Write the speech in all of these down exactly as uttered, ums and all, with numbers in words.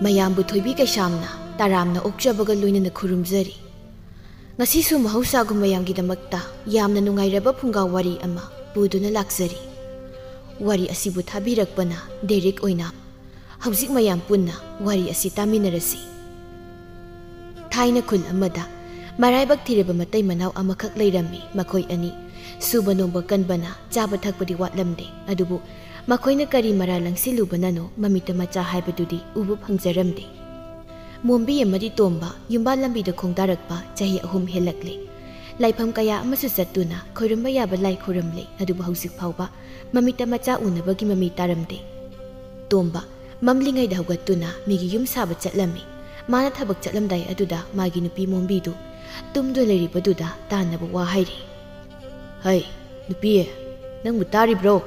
ꯃꯌꯥꯝꯕꯨ ꯊꯣꯏꯕꯤ ꯀꯩꯁꯥꯝꯅ ꯇꯔꯥꯝꯅ ꯑꯣꯛꯆꯕꯒ ꯂꯣꯏꯅꯅ ꯈꯨꯔꯨꯝꯖꯔꯤ꯫ ꯉꯁꯤꯁꯨ ꯃꯍꯧꯁꯥꯒꯨꯝ ꯃꯌꯥꯝꯒꯤꯗꯃꯛꯇ ꯌꯥꯝꯅ ꯅꯨꯡꯉꯥꯏꯔꯕ ꯐꯨꯡꯒꯥ ꯋꯥꯔꯤ ꯑꯃ ꯄꯨꯗꯨꯅ ꯂꯥꯛꯆꯔꯤ꯫ ꯋꯥꯔꯤ ꯑꯁꯤꯕꯨ ꯊꯥꯕꯤꯔꯛꯄꯅ ꯗꯦꯔꯤꯛ ꯑꯣꯏꯅ꯫ ꯍꯧꯖꯤꯛ ꯃꯌꯥꯝ ꯄꯨꯟꯅ ꯋꯥꯔꯤ ꯑꯁꯤ ꯇꯥꯃꯤꯟꯅꯔꯁꯤ꯫ ꯊꯥꯏꯅ ꯈꯨꯜ ꯑꯃꯗ ꯃꯔꯥꯏꯕꯛ ꯊꯤꯔꯕ ꯃꯇꯩ ꯃꯅꯥꯎ ꯑꯃꯈꯛ ꯂꯩꯔꯝꯃꯤ꯫ ꯃꯈꯣꯏ ꯑꯅꯤ ꯁꯨꯕ ꯅꯣꯝꯕ ꯀꯟꯕꯅ ꯆꯥꯕ ꯊꯛꯄꯗꯤ ꯋꯥꯠꯂꯝꯗꯦ, ꯑꯗꯨꯕꯨ ꯃꯈꯣꯏꯅ ꯀꯔꯤ ꯃꯔꯥ ꯂꯪꯁꯤꯜꯂꯨꯕꯅꯅꯣ ꯃꯃꯤꯠꯇ ꯃꯆꯥ ꯍꯥꯏꯕꯗꯨꯗꯤ ꯎꯕ ꯐꯪꯖꯔꯝꯗꯦ꯫ ꯃꯣꯝꯕꯤ ꯑꯃꯗꯤ ꯇꯣꯝꯕ ꯌꯨꯝꯕꯥꯜ ꯂꯝꯕꯤꯗ ꯈꯣꯡꯗꯥꯔꯛꯄ ꯆꯍꯤ ꯑꯍꯨꯝ ꯍꯦꯜꯂꯛꯂꯦ꯫ ꯂꯥꯏꯐꯝ ꯀꯌꯥ ꯑꯃꯁꯨ ꯆꯠꯇꯨꯅ ꯈꯣꯏꯔꯝꯕ ꯌꯥꯕ ꯂꯥꯏ ꯈꯣꯏꯔꯝꯂꯦ, ꯑꯗꯨꯕꯨ ꯍꯧꯖꯤꯛ ꯐꯥꯎꯕ ꯃꯃꯤꯠꯇ ꯃꯆꯥ ꯎꯅꯕꯒꯤ ꯃꯃꯤ ꯇꯥꯔꯝꯗꯦ꯫ ꯇꯣꯝꯕ ꯃꯝꯂꯤꯉꯩꯗ ꯍꯧꯒꯠꯇꯨꯅ ꯃꯤꯒꯤ ꯌꯨꯝ ꯁꯥꯕ ꯆꯠꯂꯝꯃꯤ꯫ ꯃꯥꯅ ꯊꯕꯛ ꯆꯠꯂꯝꯗꯥꯏ ꯑꯗꯨꯗ ꯃꯥꯒꯤ ꯅꯨꯄꯤ ꯃꯣꯝꯕꯤꯗꯨ ꯇꯨꯝꯗꯨꯅ ꯂꯩꯔꯤꯕꯗꯨꯗ ꯇꯥꯟꯅꯕ ꯋꯥ ꯍꯥꯏꯔꯤ꯫ "ꯍꯩ, ꯅꯨꯄꯤ, ꯅꯪꯕꯨ ꯇꯥꯔꯤꯕ꯭ꯔꯣ?"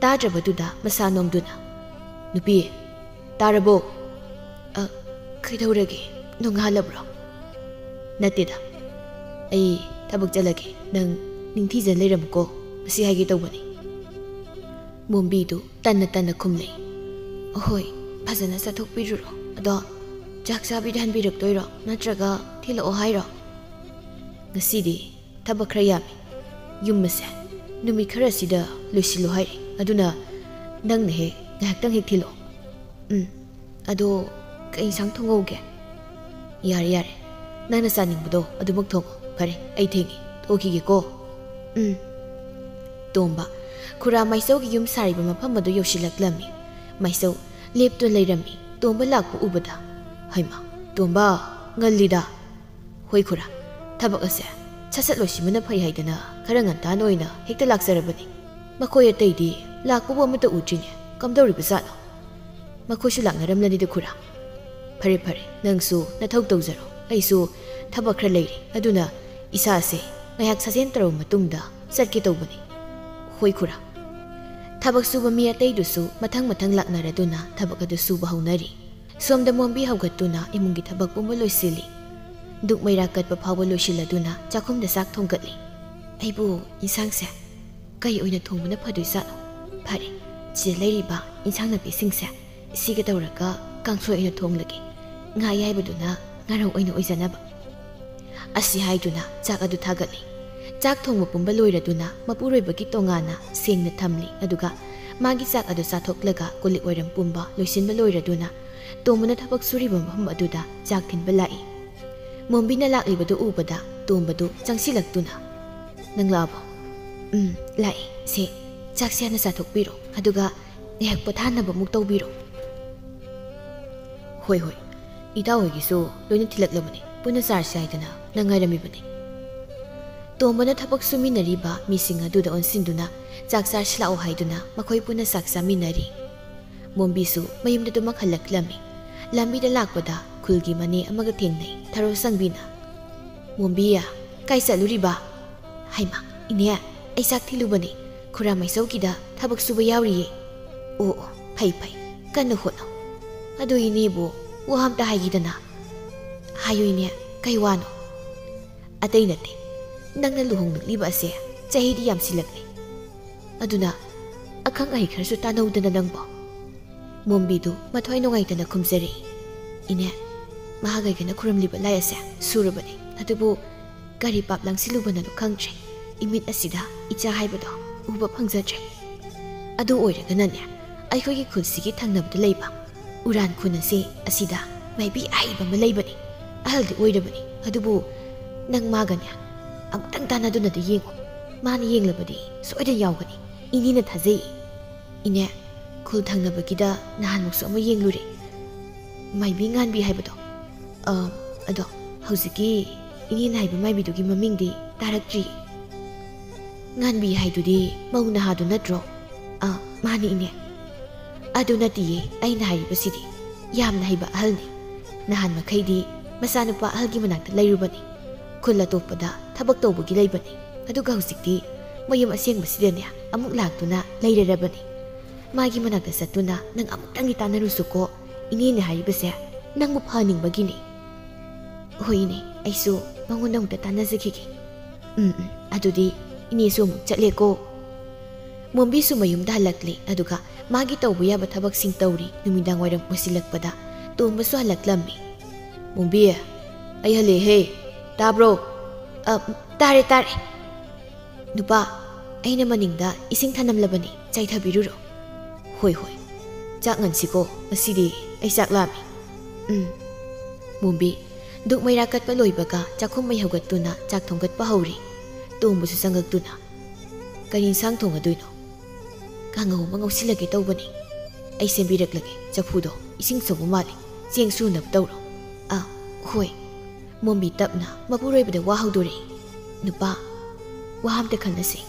ꯇꯥꯗ꯭ꯔꯕꯗꯨꯗ ꯃꯁꯥ ꯅꯣꯝꯗꯨꯅ, "ꯅꯨꯄꯤ, ꯇꯥꯔꯕꯣ?" "ꯑ, ꯀꯩꯗꯧꯔꯒꯦ? ꯅꯣꯡꯉꯥꯜꯂꯕ꯭ꯔꯣ?" "ꯅꯠꯇꯦꯗ, ꯑꯩ ꯊꯕꯛ ꯆꯠꯂꯒꯦ, ꯅꯪ ꯅꯤꯡꯊꯤꯖ ꯂꯩꯔꯝꯃꯨꯀꯣ, ꯑꯁꯤ ꯍꯥꯏꯒꯦ ꯇꯧꯕꯅꯤ꯫" ꯃꯣꯝꯕꯤꯗꯨ ꯇꯟꯅ ꯇꯟꯅ ꯈꯨꯝꯂꯦ꯫ "ꯑꯍꯣꯏ, ꯐꯖꯅ ꯆꯠꯊꯣꯛꯄꯤꯔꯨꯔꯣ꯫ ꯑꯗꯣ ꯆꯥꯛ ꯆꯥꯕꯤꯗ ꯍꯟꯕꯤꯔꯛꯇꯣꯏꯔꯣ, ꯅꯠꯇ꯭ꯔꯒ ꯊꯤꯜꯂꯛꯑꯣ ꯍꯥꯏꯔꯣ?" "ꯉꯁꯤꯗꯤ ꯊꯕꯛ ꯈꯔ ꯌꯥꯝꯃꯤ꯫ ꯌꯨꯝ ꯑꯁꯦ ꯅꯨꯃꯤꯠ ꯈꯔꯁꯤꯗ ꯂꯣꯏꯁꯤꯜꯂꯨ ꯍꯥꯏꯔꯤ꯫ ꯑꯗꯨꯅ ꯅꯪꯅ ꯍꯦꯛ ꯉꯥꯏꯍꯥꯛꯇꯪ ꯍꯦꯛ ꯊꯤꯜꯂꯛꯑꯣ꯫" "ꯎꯝ, ꯑꯗꯣ ꯀꯩ ꯏꯟꯁꯥꯡ ꯊꯣꯡꯍꯧꯒꯦ?" "ꯌꯥꯔꯦ, ꯌꯥꯔꯦ, ꯅꯪꯅ ꯆꯥꯅꯤꯡꯕꯗꯣ ꯑꯗꯨꯃꯛ ꯊꯣꯡꯉꯣ꯫ ꯐꯔꯦ, ꯑꯩ ꯊꯦꯡꯉꯦ, ꯊꯣꯛꯈꯤꯒꯦꯀꯣ꯫" "ꯎꯝ꯫" ꯇꯣꯝꯕ ꯈꯨꯔꯥ ꯃꯥꯏꯆꯧꯒꯤ ꯌꯨꯝ ꯁꯥꯔꯤꯕ ꯃꯐꯝ ꯑꯗꯨ ꯌꯧꯁꯤꯜꯂꯛꯂꯝꯃꯤ꯫ ꯃꯥꯏꯆꯧ ꯂꯦꯞꯇꯨꯅ ꯂꯩꯔꯝꯃꯤ꯫ ꯇꯣꯝꯕ ꯂꯥꯛꯄ ꯎꯕꯗ, "ꯍꯩꯃꯥ, ꯇꯣꯝꯕ, ꯉꯜꯂꯤꯗ꯫" "ꯍꯣꯏ ꯈꯨꯔꯥ, ꯊꯕꯛ ꯑꯁꯦ ꯁꯠ ꯁꯠ ꯂꯣꯏꯁꯤꯟꯕꯅ ꯐꯩ ꯍꯥꯏꯗꯅ ꯈꯔ ꯉꯟꯇꯥꯅ ꯑꯣꯏꯅ ꯍꯦꯛꯇ ꯂꯥꯛꯆꯔꯕꯅꯤ꯫ ꯃꯈꯣꯏ ꯑꯇꯩꯗꯤ ꯂꯥꯛꯄꯕꯨ ꯑꯃꯠꯇ ꯎꯗ꯭ꯔꯤꯅꯦ꯫ ꯀꯝꯗꯧꯔꯤꯕꯖꯥꯠꯅꯣ?" "ꯃꯈꯣꯏꯁꯨ ꯂꯥꯛꯅꯔꯝꯂꯅꯤꯗ ꯈꯨꯔꯥ꯫ ꯐꯔꯦ ꯐꯔꯦ, ꯅꯪꯁꯨ ꯅꯊꯧ ꯇꯧꯖꯔꯣ꯫ ꯑꯩꯁꯨ ꯊꯕꯛ ꯈꯔ ꯂꯩꯔꯤ, ꯑꯗꯨꯅ ꯏꯁꯥꯁꯦ ꯉꯥꯏꯍꯥꯛ ꯁꯥꯖꯦꯜ ꯇꯧꯔꯕ ꯃꯇꯨꯡꯗ ꯆꯠꯀꯦ ꯇꯧꯕꯅꯤ꯫" "ꯍꯣꯏ ꯈꯨꯔꯥ꯫" ꯊꯕꯛ ꯁꯨꯕ ꯃꯤ ꯑꯇꯩꯗꯨꯁꯨ ꯃꯊꯪ ꯃꯊꯪ ꯂꯥꯛꯅꯔꯗꯨꯅ ꯊꯕꯛ ꯑꯗꯨ ꯁꯨꯕ ꯍꯧꯅꯔꯤ꯫ ꯁꯣꯝꯗ ꯃꯣꯝꯕꯤ ꯍꯧꯒꯠꯇꯨꯅ ꯏꯃꯨꯡꯒꯤ ꯊꯕꯛ ꯄꯨꯝꯕ ꯂꯣꯏꯁꯤꯜꯂꯤ꯫ ꯗꯨꯛ ꯃꯩꯔꯥ ꯀꯠꯄ ꯐꯥꯎꯕ ꯂꯣꯏꯁꯤꯜꯂꯗꯨꯅ ꯆꯥꯛꯈꯨꯝꯗ ꯆꯥꯛ ꯊꯣꯡꯒꯠꯂꯤ꯫ "ꯑꯩꯕꯨ ꯏꯟꯁꯥꯡꯁꯦ ꯀꯩ ꯑꯣꯏꯅ ꯊꯣꯡꯕꯅ ꯐꯗꯣꯏꯖꯥꯠꯅꯣ? ꯐꯔꯦ, ꯁꯤꯗ ꯂꯩꯔꯤꯕ ꯏꯟꯁꯥꯡ ꯅꯥꯄꯤꯁꯤꯡꯁꯦ ꯁꯤꯒ ꯇꯧꯔꯒ ꯀꯥꯡꯁꯣꯏ ꯑꯣꯏꯅ ꯊꯣꯡꯂꯒꯦ꯫ ꯉꯥ ꯑꯌꯥꯏꯕꯗꯨꯅ ꯉꯥꯔꯧ ꯑꯣꯏꯅ ꯑꯣꯏꯖꯅꯕ꯫" ꯑꯁꯤ ꯍꯥꯏꯗꯨꯅ ꯆꯥꯛ ꯑꯗꯨ ꯊꯥꯒꯠꯂꯤ꯫ ꯆꯥꯛ ꯊꯣꯡꯕ ꯄꯨꯝꯕ ꯂꯣꯏꯔꯗꯨꯅ ꯃꯄꯨꯔꯣꯏꯕꯒꯤ ꯇꯣꯉꯥꯟꯅ ꯁꯦꯡꯅ ꯊꯝꯂꯤ꯫ ꯑꯗꯨꯒ ꯃꯥꯒꯤ ꯆꯥꯛ ꯑꯗꯨ ꯆꯥꯊꯣꯛꯂꯒ ꯀꯣꯜꯂꯤꯛ ꯋꯥꯏꯔꯝ ꯄꯨꯝꯕ ꯂꯣꯏꯁꯤꯟꯕ ꯂꯣꯏꯔꯗꯨꯅ ꯇꯣꯝꯕꯅ ꯊꯕꯛ ꯁꯨꯔꯤꯕ ꯃꯐꯝ ꯑꯗꯨꯗ ꯆꯥꯛ ꯊꯤꯟꯕ ꯂꯥꯛꯏ꯫ ꯃꯣꯝꯕꯤꯅ ꯂꯥꯛꯂꯤꯕꯗꯨ ꯎꯕꯗ ꯇꯣꯝꯕꯗꯨ ꯆꯪꯁꯤꯜꯂꯛꯇꯨꯅ, "ꯅꯪ ꯂꯥꯛꯑꯕꯣ?" "ꯎꯝ, ꯂꯥꯛꯑꯦ꯫ ꯁꯦ, ꯆꯥꯛꯁꯦ ꯍꯥꯟꯅ ꯆꯥꯊꯣꯛꯄꯤꯔꯣ, ꯑꯗꯨꯒ ꯉꯥꯏꯍꯥꯛ ꯄꯣꯊꯥꯅꯕ ꯑꯃꯨꯛ ꯇꯧꯕꯤꯔꯣ꯫" "ꯍꯣꯏ, ꯍꯣꯏ꯫ ꯏꯇꯥꯎ ꯍꯣꯏꯒꯤꯁꯨ ꯂꯣꯏꯅ ꯊꯤꯜꯂꯛꯂꯕꯅꯤ꯫ ꯄꯨꯟꯅ ꯆꯥꯔꯁꯤ ꯍꯥꯏꯗꯅ ꯅꯪ ꯉꯥꯏꯔꯝꯃꯤꯕꯅꯤ꯫" ꯇꯣꯝꯕꯅ ꯊꯕꯛ ꯁꯨꯃꯤꯟꯅꯔꯤꯕ ꯃꯤꯁꯤꯡ ꯑꯗꯨꯗ ꯑꯣꯟꯁꯤꯟꯗꯨꯅ ꯆꯥꯛ ꯆꯥꯔꯁꯤ ꯂꯥꯛꯑꯣ ꯍꯥꯏꯗꯨꯅ ꯃꯈꯣꯏ ꯄꯨꯟꯅ ꯆꯥꯛ ꯆꯥꯃꯤꯟꯅꯔꯤ꯫ ꯃꯣꯝꯕꯤꯁꯨ ꯃꯌꯨꯝꯗ ꯑꯗꯨꯃꯛ ꯍꯜꯂꯛꯂꯝꯃꯤ꯫ ꯂꯝꯕꯤꯗ ꯂꯥꯛꯄꯗ ꯈꯨꯜꯒꯤ ꯃꯅꯦ ꯑꯃꯒ ꯊꯦꯡꯅꯩ, ꯊꯔꯣ ꯁꯪꯕꯤꯅ꯫ "ꯃꯣꯝꯕꯤ, ꯀꯥꯏ ꯆꯠꯂꯨꯔꯤꯕ?" "ꯍꯩꯃꯥ, ꯏꯅꯦ, ꯑꯩ ꯆꯥꯛ ꯊꯤꯜꯂꯨꯕꯅꯦ꯫ ꯈꯨꯔꯥ ꯃꯥꯏꯆꯧꯒꯤꯗ ꯊꯕꯛ ꯁꯨꯕ ꯌꯥꯎꯔꯤꯌꯦ꯫" "ꯑꯣ, ꯑꯣ, ꯐꯩ, ꯐꯩ꯫ ꯀꯟꯅ ꯍꯣꯠꯅꯧ꯫ ꯑꯗꯨ ꯏꯅꯦꯕꯨ ꯋꯥ ꯑꯝꯇ ꯍꯥꯏꯒꯦꯗꯅ꯫" "ꯍꯥꯏꯌꯨ ꯏꯅꯦ, ꯀꯩ ꯋꯥꯅꯣ?" "ꯑꯇꯩ ꯅꯠꯇꯦ, ꯅꯪꯅ ꯂꯨꯍꯣꯡꯂꯛꯂꯤꯕ ꯑꯁꯦ ꯆꯍꯤꯗꯤ ꯌꯥꯝꯁꯤꯜꯂꯛꯂꯦ꯫ ꯑꯗꯨꯅ ꯑꯈꯪ ꯑꯍꯩ ꯈꯔꯁꯨ ꯇꯥꯟꯅꯧꯗꯅ ꯅꯪꯕꯣ꯫" ꯃꯣꯝꯕꯤꯗꯨ ꯃꯊ꯭ꯋꯥꯏ ꯅꯨꯡꯉꯥꯏꯇꯅ ꯈꯨꯝꯖꯔꯛꯏ꯫ "ꯏꯅꯦ, ꯃꯍꯥꯛ ꯑꯩꯒꯅ ꯈꯨꯔꯨꯝꯂꯤꯕ ꯂꯥꯏ ꯑꯁꯦ ꯁꯨꯔꯕꯅꯤ, ꯑꯗꯨꯕꯨ ꯀꯔꯤ ꯄꯥꯞ ꯂꯥꯡꯁꯤꯜꯂꯨꯕꯅꯣ ꯈꯪꯗ꯭ꯔꯦ, ꯏꯃꯤꯠ ꯑꯁꯤꯗ ꯏꯆꯥ ꯍꯥꯏꯕꯗꯣ ꯎꯕ ꯐꯪꯖꯗ꯭ꯔꯦ꯫ ꯑꯗꯨ ꯑꯣꯏꯔꯒꯅꯅꯦ, ꯑꯩꯈꯣꯏꯒꯤ ꯈꯨꯜꯁꯤꯒꯤ ꯊꯪꯅꯕꯗ ꯂꯩꯕ ꯎꯔꯥꯟ ꯈꯨꯟ ꯑꯁꯤ, ꯑꯁꯤꯗ ꯃꯥꯏꯕꯤ ꯑꯍꯩꯕ ꯑꯃ ꯂꯩꯕꯅꯤ꯫ ꯑꯍꯜꯗꯤ ꯑꯣꯏꯔꯕꯅꯤ, ꯑꯗꯨꯕꯨ ꯅꯪ ꯃꯥꯒꯅꯦ ꯑꯃꯨꯛꯇꯪ ꯇꯥꯟꯅꯗꯨꯅꯗꯤ ꯌꯦꯡꯉꯨ꯫ ꯃꯥꯅ ꯌꯦꯡꯂꯕꯗꯤ ꯁꯣꯏꯗꯅ ꯌꯥꯎꯒꯅꯤ꯫ ꯏꯅꯦꯅ ꯊꯥꯖꯩ꯫" "ꯏꯅꯦ, ꯈꯨꯜ ꯊꯪꯅꯕꯒꯤꯗ ꯅꯍꯥꯟꯃꯨꯛꯁꯨ ꯑꯃ ꯌꯦꯡꯂꯨꯔꯦ, ꯃꯥꯏꯕꯤ ꯉꯥꯟꯕꯤ ꯍꯥꯏꯕꯗꯣ꯫ ꯑ, ꯑꯗꯣ ꯍꯧꯖꯤꯛꯀꯤ ꯏꯅꯦꯅ ꯍꯥꯏꯕ ꯃꯥꯏꯕꯤꯗꯨꯒꯤ ꯃꯃꯤꯡꯗꯤ ꯇꯥꯔꯛꯇ꯭ꯔꯤ꯫" "ꯉꯥꯟꯕꯤ ꯍꯥꯏꯗꯨꯗꯤ ꯃꯧ ꯅꯍꯥꯗꯨ ꯅꯠꯇ꯭ꯔꯣ?" "ꯑ, ꯃꯥꯅꯤ ꯏꯅꯦ꯫" "ꯑꯗꯨ ꯅꯠꯇꯤꯌꯦ ꯑꯩꯅ ꯍꯥꯏꯔꯤꯕꯁꯤꯗꯤ, ꯌꯥꯝꯅ ꯍꯩꯕ ꯑꯍꯜꯅꯤ꯫ ꯅꯍꯥꯟ ꯃꯈꯩꯗꯤ ꯃꯆꯥꯅꯨꯄꯥ ꯑꯍꯜꯒꯤ ꯃꯅꯥꯛꯇ ꯂꯩꯔꯨꯕꯅꯤ, ꯈꯨꯜ ꯑꯇꯣꯞꯄꯗ ꯊꯕꯛ ꯇꯧꯕꯒꯤ ꯂꯩꯕꯅꯤ꯫ ꯑꯗꯨꯒ ꯍꯧꯖꯤꯛꯇꯤ ꯃꯌꯨꯝ ꯑꯁꯦꯡꯕꯁꯤꯗꯅꯦ ꯑꯃꯨꯛ ꯂꯥꯛꯇꯨꯅ ꯂꯩꯔꯔꯕꯅꯤ꯫ ꯃꯥꯒꯤ ꯃꯅꯥꯛꯇ ꯆꯠꯇꯨꯅ ꯅꯪ ꯑꯃꯨꯛꯇꯪꯗꯤ ꯇꯥꯟꯅꯔꯨꯁꯨꯀꯣ꯫ ꯏꯅꯦꯅ ꯍꯥꯏꯔꯤꯕꯁꯦ ꯅꯪꯕꯨ ꯐꯍꯟꯅꯤꯡꯕꯒꯤꯅꯤ꯫" "ꯍꯣꯏ ꯏꯅꯦ, ꯑꯩꯁꯨ ꯃꯉꯣꯟꯗ ꯑꯃꯨꯛꯇ ꯇꯥꯟꯅꯖꯈꯤꯒꯦ꯫" "ꯎꯝ, ꯎꯝ, ꯑꯗꯨꯗꯤ ꯏꯅꯦꯁꯨ ꯑꯃꯨꯛ ꯆꯠꯂꯦꯀꯣ꯫" ꯃꯣꯝꯕꯤꯁꯨ ꯃꯌꯨꯝꯗ ꯍꯜꯂꯛꯂꯦ, ꯑꯗꯨꯒ ꯃꯥꯒꯤ ꯇꯧꯕ ꯌꯥꯕ ꯊꯕꯛꯁꯤꯡ ꯇꯧꯔꯤ꯫ ꯅꯨꯃꯤꯗꯥꯡ ꯋꯥꯏꯔꯝ ꯑꯣꯏꯁꯤꯜꯂꯛꯄꯗ ꯇꯣꯝꯕꯁꯨ ꯍꯜꯂꯛꯂꯝꯃꯤ꯫ "ꯃꯣꯝꯕꯤ, ꯑꯩ ꯍꯜꯂꯛꯑꯦꯍꯦ, ꯇꯥꯕ꯭ꯔꯣ?" "ꯑ, ꯇꯥꯔꯦ, ꯇꯥꯔꯦ꯫" "ꯅꯨꯄꯥ, ꯑꯩꯅ ꯃꯅꯤꯡꯗ ꯏꯁꯤꯡ ꯊꯅꯝꯂꯕꯅꯤ, ꯆꯥꯏꯊꯕꯤꯔꯨꯔꯣ꯫" "ꯍꯣꯏ, ꯍꯣꯏ꯫ ꯆꯥꯛ ꯉꯟꯁꯤꯀꯣ, ꯉꯁꯤꯗꯤ ꯑꯩ ꯆꯥꯛ ꯂꯥꯝꯃꯤ꯫" "ꯎꯝ꯫" ꯃꯣꯝꯕꯤ ꯙꯨꯛ ꯃꯩꯔꯥ ꯀꯠꯄ ꯂꯣꯏꯕꯒ ꯆꯥꯛꯈꯨꯝ ꯃꯩ ꯍꯧꯒꯠꯇꯨꯅ ꯆꯥꯛ ꯊꯣꯡꯒꯠꯄ ꯍꯧꯔꯤ꯫ ꯇꯣꯝꯕꯁꯨ ꯆꯪꯉꯛꯇꯨꯅ, "ꯀꯔꯤ ꯏꯟꯁꯥꯡ ꯊꯣꯡꯉꯗꯣꯏꯅꯣ?" "ꯀꯥꯡꯉꯧ ꯑꯃ ꯉꯧꯁꯤꯜꯂꯒꯦ ꯇꯧꯕꯅꯤ꯫" "ꯑꯩ ꯁꯦꯝꯕꯤꯔꯛꯂꯒꯦ, ꯆꯐꯨꯗꯣ ꯏꯁꯤꯡ ꯁꯧꯕ ꯃꯥꯜꯂꯤ, ꯆꯦꯡ ꯁꯨꯅꯕ ꯇꯧꯔꯣ꯫" "ꯑꯥ, ꯍꯣꯏ꯫" ꯃꯣꯝꯕꯤ ꯇꯞꯅ ꯃꯄꯨꯔꯣꯏꯕꯗ ꯋꯥ ꯍꯧꯗꯣꯔꯛꯏ꯫ "ꯅꯨꯄꯥ, ꯋꯥ ꯑꯝꯇ ꯈꯟꯅꯁꯤ꯫"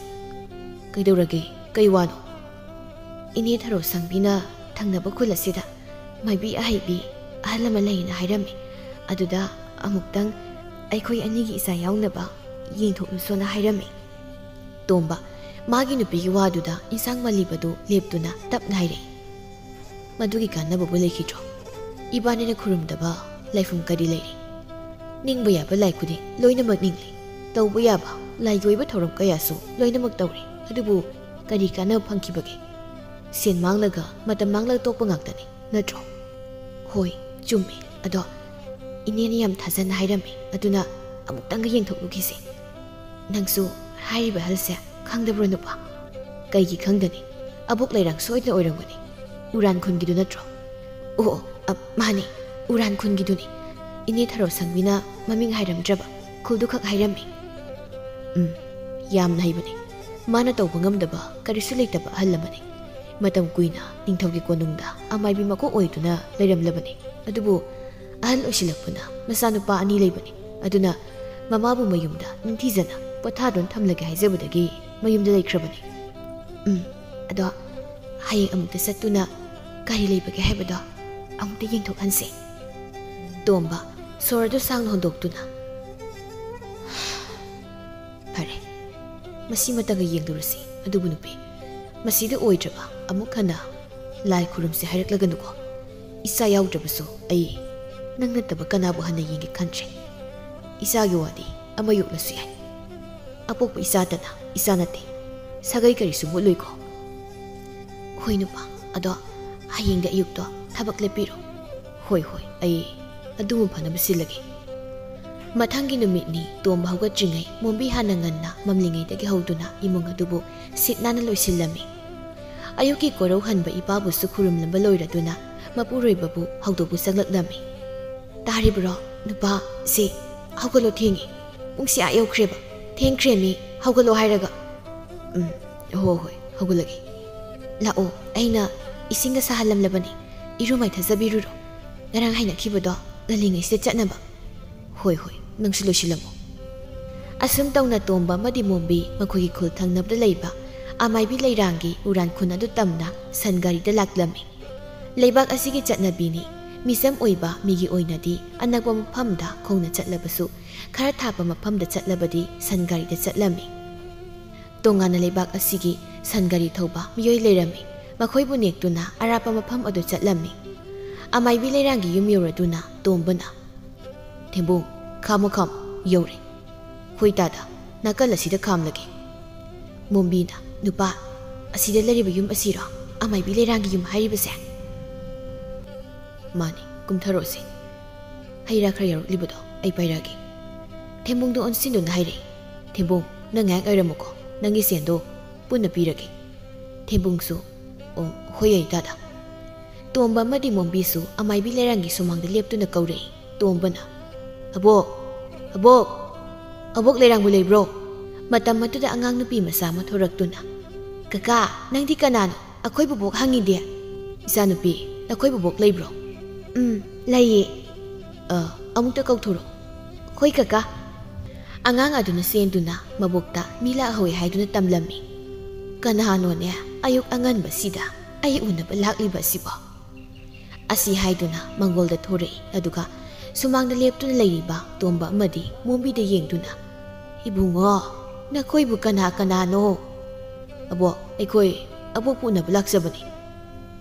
"ꯀꯩꯗꯧꯔꯒꯦ? ꯀꯩ ꯋꯥꯅꯣ?" "ꯏꯅꯦ ꯊꯔꯣ ꯁꯪꯕꯤꯅ ꯊꯪꯅꯕ ꯈꯨꯜ ꯑꯁꯤꯗ ꯃꯥꯏꯕꯤ ꯑꯍꯩꯕꯤ ꯑꯍꯜ ꯑꯃ ꯂꯩꯅ ꯍꯥꯏꯔꯝꯃꯤ꯫ ꯑꯗꯨꯗ ꯑꯃꯨꯛꯇꯪ ꯑꯩꯈꯣꯏ ꯑꯅꯤꯒꯤ ꯏꯆꯥ ꯌꯥꯎꯅꯕ ꯌꯦꯡꯊꯣꯛꯂꯨꯁꯣꯅ ꯍꯥꯏꯔꯝꯃꯤ꯫" ꯇꯣꯝꯕ ꯃꯥꯒꯤ ꯅꯨꯄꯤꯒꯤ ꯋꯥꯗꯨꯗ ꯏꯟꯁꯥꯡ ꯃꯜꯂꯤꯕꯗꯨ ꯂꯦꯞꯇꯨꯅ ꯇꯞꯅ ꯍꯥꯏꯔꯛꯏ꯫ "ꯃꯗꯨꯒꯤ ꯀꯥꯟꯅꯕꯕꯨ ꯂꯩꯈꯤꯗ꯭ꯔꯣ? ꯏꯕꯥꯅꯤꯅ ꯈꯨꯔꯨꯝꯗꯕ ꯂꯥꯏꯐꯝ ꯀꯔꯤ ꯂꯩꯔꯤ? ꯅꯤꯡꯕ ꯌꯥꯕ ꯂꯥꯏ ꯈꯨꯗꯤꯡ ꯂꯣꯏꯅꯃꯛ ꯅꯤꯡꯂꯤ꯫ ꯇꯧꯕ ꯌꯥꯕ ꯂꯥꯏꯒꯤ ꯑꯣꯏꯕ ꯊꯧꯔꯝ ꯀꯌꯥꯁꯨ ꯂꯣꯏꯅꯃꯛ ꯇꯧꯔꯤ꯫ ꯑꯗꯨꯕꯨ ꯀꯔꯤ ꯀꯥꯟꯅꯕ ꯐꯪꯈꯤꯕꯒꯦ? ꯁꯦꯟ ꯃꯥꯡꯂꯒ ꯃꯇꯝ ꯃꯥꯡꯂꯒ ꯇꯣꯛꯄ ꯉꯥꯛꯇꯅꯤ, ꯅꯠꯇ꯭ꯔꯣ?" "ꯍꯣꯏ, ꯆꯨꯝꯃꯤ꯫ ꯑꯗꯣ ꯏꯅꯦꯅ ꯌꯥꯝ ꯊꯥꯖꯅ ꯍꯥꯏꯔꯝꯃꯤ, ꯑꯗꯨꯅ ꯑꯃꯨꯛꯇꯪꯒ ꯌꯦꯡꯊꯣꯛꯂꯨꯈꯤꯁꯦ꯫" "ꯅꯪꯁꯨ ꯍꯥꯏꯔꯤꯕ ꯑꯍꯜꯁꯦ ꯈꯪꯗꯕ꯭ꯔꯣ, ꯅꯨꯄꯥ?" "ꯀꯩꯒꯤ ꯈꯪꯗꯅꯤ? ꯑꯕꯣꯛ ꯂꯩꯔꯥꯡ ꯁꯣꯏꯗꯅ ꯑꯣꯏꯔꯝꯒꯅꯤ꯫ ꯎꯔꯥꯟ ꯈꯨꯟꯒꯤꯗꯨ ꯅꯠꯇ꯭ꯔꯣ?" "ꯑꯣ, ꯑꯣ, ꯑ, ꯃꯥꯅꯤ, ꯎꯔꯥꯟ ꯈꯨꯟꯒꯤꯗꯨꯅꯤ꯫ ꯏꯅꯦ ꯊꯔꯣ ꯁꯪꯕꯤꯅ ꯃꯃꯤꯡ ꯍꯥꯏꯔꯝꯗ꯭ꯔꯕ, ꯈꯨꯜꯗꯨ ꯈꯛ ꯍꯥꯏꯔꯝꯃꯤ꯫" "ꯎꯝ, ꯌꯥꯝꯅ ꯍꯩꯕꯅꯤ꯫ ꯃꯥꯅ ꯇꯧꯕ ꯉꯝꯗꯕ ꯀꯔꯤꯁꯨ ꯂꯩꯇꯕ ꯑꯍꯜ ꯑꯃꯅꯤ꯫ ꯃꯇꯝ ꯀꯨꯏꯅ ꯅꯤꯡꯊꯧꯒꯤ ꯀꯣꯅꯨꯡꯗ ꯑꯃꯥꯏꯕꯤ ꯃꯀꯣꯛ ꯑꯣꯏꯗꯨꯅ ꯂꯩꯔꯝꯂꯕꯅꯤ꯫ ꯑꯗꯨꯕꯨ ꯑꯍꯜ ꯑꯣꯏꯁꯤꯜꯂꯛꯄꯅ ꯃꯆꯥꯅꯨꯄꯥ ꯑꯅꯤ ꯂꯩꯕꯅꯤ꯫ ꯑꯗꯨꯅ ꯃꯃꯥꯕꯨ ꯃꯌꯨꯝꯗ ꯅꯤꯡꯊꯤꯖꯅ ꯄꯣꯊꯥꯗꯨꯅ ꯊꯝꯂꯒꯦ ꯍꯥꯏꯖꯕꯗꯒꯤ ꯃꯌꯨꯝꯗ ꯂꯩꯈ꯭ꯔꯕꯅꯤ꯫" "ꯎꯝ, ꯑꯗꯣ ꯍꯌꯦꯡ ꯑꯃꯨꯛꯇ ꯆꯠꯇꯨꯅ ꯀꯔꯤ ꯂꯩꯕꯒꯦ ꯍꯥꯏꯕꯗꯣ ꯑꯃꯨꯛꯇ ꯌꯦꯡꯊꯣꯛꯍꯟꯁꯦ꯫" ꯇꯣꯝꯕ ꯁꯣꯔ ꯑꯗꯨ ꯁꯥꯡꯅ ꯍꯣꯟꯗꯣꯛꯇꯨꯅ, "ꯐꯔꯦ, ꯃꯁꯤꯃꯇꯪꯒ ꯌꯦꯡꯂꯨꯔꯁꯤ꯫ ꯑꯗꯨꯕꯨ ꯅꯨꯄꯤ, ꯃꯁꯤꯗ ꯑꯣꯏꯗ꯭ꯔꯕ ꯑꯃꯨꯛ ꯍꯟꯅ ꯂꯥꯏ ꯈꯨꯔꯨꯝꯁꯦ ꯍꯥꯏꯔꯛꯂꯒꯅꯨꯀꯣ꯫ ꯏꯆꯥ ꯌꯥꯎꯗ꯭ꯔꯕꯁꯨ ꯑꯩ ꯅꯪ ꯅꯠꯇꯕ ꯀꯅꯥꯕꯨ ꯍꯟꯅ ꯌꯦꯡꯒꯦ ꯈꯟꯗ꯭ꯔꯦ꯫ ꯏꯆꯥꯒꯤ ꯋꯥꯗꯤ ꯑꯃ ꯌꯣꯛꯂꯁꯨ ꯌꯥꯏ꯫ ꯑꯄꯣꯛꯄ ꯏꯆꯥꯇꯅ ꯏꯆꯥ ꯅꯠꯇꯦ꯫ ꯁꯥꯒꯩ ꯀꯔꯤꯁꯨ ꯃꯨꯠꯂꯣꯏꯀꯣ? ꯍꯣꯏ ꯅꯨꯄꯥ, ꯑꯗꯣ ꯍꯌꯦꯡꯗꯤ ꯑꯌꯨꯛꯇꯣ ꯊꯕꯛ ꯂꯦꯞꯄꯤꯔꯣ꯫ ꯍꯣꯏ ꯍꯣꯏ, ꯑꯩ ꯑꯗꯨꯃ ꯐꯅꯕ ꯁꯤꯜꯂꯒꯦ꯫ ꯃꯊꯪꯒꯤ ꯅꯨꯃꯤꯠꯅꯤ꯫ ꯇꯣꯝꯕ ꯍꯧꯒꯠꯇ꯭ꯔꯤꯉꯩ ꯃꯣꯝꯕꯤ ꯍꯥꯟꯅ ꯉꯟꯅ ꯃꯝꯂꯤꯉꯩꯗꯒꯤ ꯍꯧꯗꯨꯅ ꯏꯃꯨꯡ ꯑꯗꯨꯕꯨ ꯁꯤꯠ ꯅꯥꯟꯅ ꯂꯣꯏꯁꯤꯜꯂꯝꯃꯤ꯫ ꯑꯌꯨꯛꯀꯤ ꯀꯣꯔꯧ ꯍꯟꯕ ꯏꯄꯥꯕꯨꯁꯨ ꯈꯨꯔꯨꯝꯂꯝꯕ ꯂꯣꯏꯔꯗꯨꯅ ꯃꯄꯨꯔꯣꯏꯕꯕꯨ ꯍꯧꯗꯣꯛꯄ ꯆꯪꯂꯛꯂꯝꯃꯤ꯫ "ꯇꯥꯔꯤꯕ꯭ꯔꯣ ꯅꯨꯄꯥ? ꯁꯦ, ꯍꯧꯒꯠꯂꯣ, ꯊꯦꯡꯉꯤ꯫ ꯄꯨꯡꯁꯦ ꯑꯥ ꯌꯧꯈ꯭ꯔꯦꯕ꯫ ꯊꯦꯡꯈ꯭ꯔꯦꯃꯤ, ꯍꯧꯒꯠꯂꯣ ꯍꯥꯏꯔꯒ"꯫ "ꯎꯝ, ꯍꯣ ꯍꯣꯏ, ꯍꯧꯒꯠꯂꯒꯦ꯫ ꯂꯥꯛꯑꯣ, ꯑꯩꯅ ꯏꯁꯤꯡꯒ ꯁꯥꯍꯜꯂꯝꯂꯕꯅꯤ, ꯏꯔꯨ ꯃꯥꯏꯊꯖꯕꯤꯔꯨꯔꯣ꯫ ꯉꯔꯥꯡ ꯍꯥꯏꯅꯈꯤꯕꯗꯣ ꯉꯜꯂꯤꯉꯩꯁꯤꯗ ꯆꯠꯅꯕ"꯫ "ꯍꯣꯏ ꯍꯣꯏ, ꯅꯪꯁꯨ ꯂꯣꯏꯁꯤꯜꯂꯝꯃꯣ"꯫ ꯑꯁꯨꯝ ꯇꯧꯅ ꯇꯣꯝꯕ ꯑꯃꯗꯤ ꯃꯣꯝꯕꯤ ꯃꯈꯣꯏꯒꯤ ꯈꯨꯜ ꯊꯪꯅꯕꯗ ꯂꯩꯕ ꯑꯃꯥꯏꯕꯤ ꯂꯩꯔꯥꯡꯒꯤ ꯎꯔꯥꯟ ꯈꯨꯟ ꯑꯗꯨ ꯇꯝꯅ ꯁꯟ ꯒꯥꯔꯤꯗ ꯂꯥꯛꯂꯝꯃꯤ꯫ ꯂꯩꯕꯥꯛ ꯑꯁꯤꯒꯤ ꯆꯠꯅꯕꯤꯅꯤ꯫ ꯃꯤꯆꯝ ꯑꯣꯏꯕ ꯃꯤꯒꯤ ꯑꯣꯏꯅꯗꯤ ꯑꯅꯛꯄ ꯃꯐꯝꯗ ꯈꯣꯡꯅ ꯆꯠꯂꯕꯁꯨ, ꯈꯔ ꯊꯥꯞꯄ ꯃꯐꯝꯗ ꯆꯠꯂꯕꯗꯤ ꯁꯟ ꯒꯥꯔꯤꯗ ꯆꯠꯂꯝꯃꯤ꯫ ꯇꯣꯉꯥꯟꯅ ꯂꯩꯕꯥꯛ ꯑꯁꯤꯒꯤ ꯁꯟ ꯒꯥꯔꯤ ꯊꯧꯕ ꯃꯤꯑꯣꯏ ꯂꯩꯔꯝꯃꯤ꯫ ꯃꯈꯣꯏꯕꯨ ꯅꯦꯛꯇꯨꯅ ꯑꯔꯥꯞꯄ ꯃꯐꯝ ꯑꯗꯨ ꯆꯠꯂꯝꯃꯤ꯫ ꯑꯃꯥꯏꯕꯤ ꯂꯩꯔꯥꯡꯒꯤ ꯌꯨꯝ ꯌꯧꯔꯗꯨꯅ ꯇꯣꯝꯕꯅ, "ꯊꯦꯝꯕꯨꯡ, ꯈꯥꯝꯃꯣ, ꯈꯥꯝꯃꯣ, ꯌꯧꯔꯦ"꯫ "ꯍꯣꯏ ꯇꯥꯗ, ꯅꯥꯀꯜ ꯑꯁꯤꯗ ꯈꯥꯝꯂꯒꯦ"꯫ ꯃꯣꯝꯕꯤꯅ, "ꯅꯨꯄꯥ, ꯑꯁꯤꯗ ꯂꯩꯔꯤꯕ ꯌꯨꯝ ꯑꯁꯤꯔꯣ ꯑꯃꯥꯏꯕꯤ ꯂꯩꯔꯥꯡꯒꯤ ꯌꯨꯝ ꯍꯥꯏꯔꯤꯕꯁꯦ?" "ꯃꯥꯅꯤ, ꯀꯨꯝꯊꯔꯛꯑꯣꯁꯦ꯫ ꯍꯩ ꯔꯥ ꯈꯔ ꯌꯥꯎꯔꯛꯂꯤꯕꯗꯣ ꯑꯩ ꯄꯥꯏꯔꯛꯑꯒꯦ"꯫ ꯊꯦꯝꯕꯨꯡꯗꯨ ꯑꯣꯟꯁꯤꯟꯗꯨꯅ ꯍꯥꯏꯔꯛꯏ꯫ "ꯊꯦꯝꯕꯨꯡ, ꯅꯪ ꯉꯥꯏꯍꯥꯛ ꯉꯥꯏꯔꯝꯃꯨꯀꯣ, ꯅꯪꯒꯤ ꯁꯦꯟꯗꯣ ꯄꯨꯟꯅ ꯄꯤꯔꯒꯦ"꯫ ꯊꯦꯝꯕꯨꯡꯁꯨ, "ꯑꯣ, ꯍꯣꯏ, ꯌꯥꯏ ꯇꯥꯗ"꯫ ꯇꯣꯝꯕ ꯑꯃꯗꯤ ꯃꯣꯝꯕꯤꯁꯨ ꯑꯃꯥꯏꯕꯤ ꯂꯩꯔꯥꯡꯒꯤ ꯁꯨꯃꯥꯡꯗ ꯂꯦꯞꯇꯨꯅ ꯀꯧꯔꯛꯏ꯫ ꯇꯣꯝꯕꯅ, "ꯑꯕꯣꯛ! ꯑꯕꯣꯛ! ꯑꯕꯣꯛ ꯂꯩꯔꯥꯡꯕꯨ ꯂꯩꯕ꯭ꯔꯣ?" ꯃꯇꯝ ꯑꯗꯨꯗ ꯑꯉꯥꯡ ꯅꯨꯄꯤ ꯃꯆꯥ ꯑꯃ ꯊꯣꯔꯛꯇꯨꯅ, "ꯀꯀꯥ, ꯅꯪꯗꯤ ꯀꯅꯥꯅꯣ? ꯑꯩꯈꯣꯏ ꯕꯨꯕꯣꯛ ꯍꯪꯉꯤꯗꯤ"꯫ "ꯏꯆꯥꯅꯨꯄꯤ, ꯅꯈꯣꯏ ꯕꯨꯕꯣꯛ ꯂꯩꯕ꯭ꯔꯣ?" "ꯎꯝ, ꯂꯩꯌꯦ"꯫ "ꯑ, ꯑꯃꯨꯛꯇ ꯀꯧꯊꯣꯔꯛꯑꯣ"꯫ "ꯍꯣꯏ ꯀꯀꯥ"꯫ ꯑꯉꯥꯡ ꯑꯗꯨꯅ ꯆꯦꯟꯗꯨꯅ ꯃꯕꯣꯛꯇ ꯃꯤ ꯂꯥꯛꯍꯧꯋꯦ ꯍꯥꯏꯗꯨꯅ ꯇꯝꯂꯝꯃꯤ꯫ "ꯀꯅꯥꯅꯣꯅꯦ ꯑꯌꯨꯛ ꯑꯉꯟꯕꯁꯤꯗ ꯑꯩ ꯎꯅꯕ ꯂꯥꯛꯂꯤꯕ ꯑꯁꯤꯕꯣ?" ꯑꯁꯤ ꯍꯥꯏꯗꯨꯅ ꯃꯪꯒꯣꯜꯗ ꯊꯣꯔꯛꯏ꯫ ꯑꯗꯨꯒ ꯁꯨꯃꯥꯡꯗ ꯂꯦꯞꯇꯨꯅ ꯂꯩꯔꯤꯕ ꯇꯣꯝꯕ ꯑꯃꯗꯤ ꯃꯣꯝꯕꯤꯗ ꯌꯦꯡꯗꯨꯅ, "ꯏꯕꯨꯡꯉꯣ, ꯅꯈꯣꯏꯕꯨ ꯀꯅꯥ ꯀꯅꯥꯅꯣ?" "ꯑꯕꯣꯛ, ꯑꯩꯈꯣꯏ ꯑꯕꯣꯛꯄꯨ ꯎꯅꯕ ꯂꯥꯛꯆꯕꯅꯤ"꯫